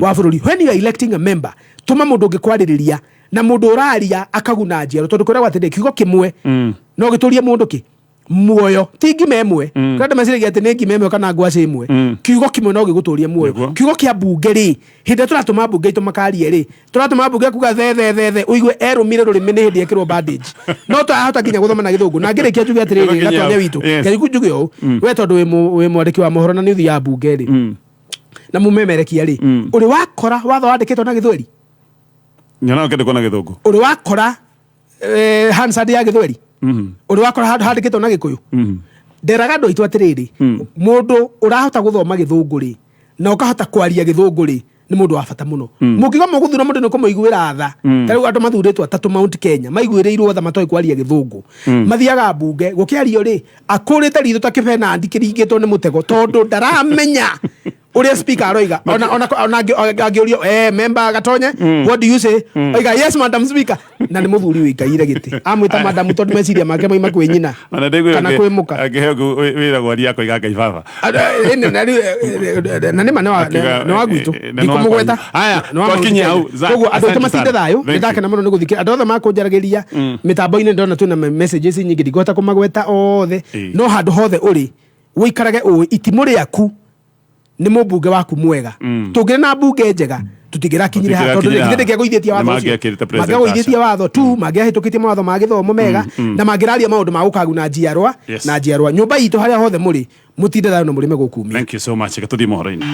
wa bũrũri. When you are electing a member, tũma mũndũ ũngĩkwarĩrĩria na mũndũ ũraria akaguna njiaro, tondũ kwĩragwo atĩrĩrĩ, kiugo kĩmwe no gĩtũrie mũndũ kĩ muoyo, ti ngima ĩmwe. Kũrĩ andũ meciragia atĩ nĩ ngima ĩmwe kana ngwacĩ ĩmwe. Kiugo kĩmwe no gĩgũtũrie muoyo. Kiugo kĩa mbunge rĩ, hĩndĩ ĩrĩa tũratũma mbunge itũ makarie rĩ, tũratũma mbunge kuga the the the the, ũigue erũmire rũrĩmĩ nĩ hĩndĩ ekĩrwo bandage, no tũrahota nginya gũthoma na gĩthũngũ. Na ngĩrĩkia njuge atĩrĩrĩ, Nginya Gatonye hau. witũ, ngai njuge ũũ, we tondũ wĩ mwandĩki wa mohoro na nĩ ũthiaga mbunge rĩ na mũmemerekia rĩ, ũrĩ wakora watho wandĩkĩtwo na gĩthweri? Nyonaga kĩndũ na gĩthũngũ. Ũrĩ wakora Hansard ya gĩthweri? Ũrĩ wakora handũ handĩkĩtwo na gĩkũyũ? Nderaga andũ aitũ atĩrĩrĩ, mũndũ ũrahota gũthoma gĩthũngũ rĩ, na ũkahota kwaria gĩthũngũ rĩ, nĩ mũndũ wa bata mũno. Mũngiuga mũgũthura mũndũ nĩ kũmũiguĩra tha, ta rĩu andũ mathurĩtwo atatũ Mount Kenya maiguĩrĩirwo tha, matoĩ kwaria gĩthũngũ, mathiaga mbunge gũkĩario rĩ, akũrĩte ritho ta kĩbenandi kĩringĩtwo nĩ mũtego, tondũ ndaramenya ũrĩa speaker aroiga. Ona angĩũrio, "Member Gatonye, what do you say?" Oiga, "Yes, madam speaker." Na nĩ mũthuri wĩikaire gĩtĩ, amwĩta madam tondũ meciria make maima kwĩ nyina Ona ndaiguire kana kwĩ mũka. Angĩheo wĩra gwaria akoiga Ngai baba. Na nĩ ma nĩ wa gwitũ, ndikũmũgweta. Haya, Nĩ wa Mount twakinyia Kenya. hau. Zack, Koguo andũ aitũ asante matinde sana. thayũ. Thank you. Nĩndakena mũno nĩ gũthikĩrĩria andũ othe makũnjaragĩria mĩtambo-inĩ. Ndona twĩna messages nyingĩ, ndingũhota kũmagweta othe, no handũ hothe ũrĩ wĩikarage ũĩ itimũ rĩaku nĩ mũmbunge waku mwega. Tũngĩrĩ na mbunge njega, tũtingĩrakinyire haha, tondũ Tũtingĩrakinyire githĩ ndĩngĩagũithĩtie watho ũcio? Nĩmangĩakĩrĩte president. Mangĩagũithĩtie watho tu, mangĩahĩtũkĩtie mawatho ma gĩthomo mega, na mangĩraria maũndũ ma gũkaguna njiarwa na njiarwa. Nyũmba itũ, harĩa hothe mũrĩ, mũtinde thayũ na mũrĩme gũkumia. Thank you so much. Reke tũthiĩ mohoro-inĩ.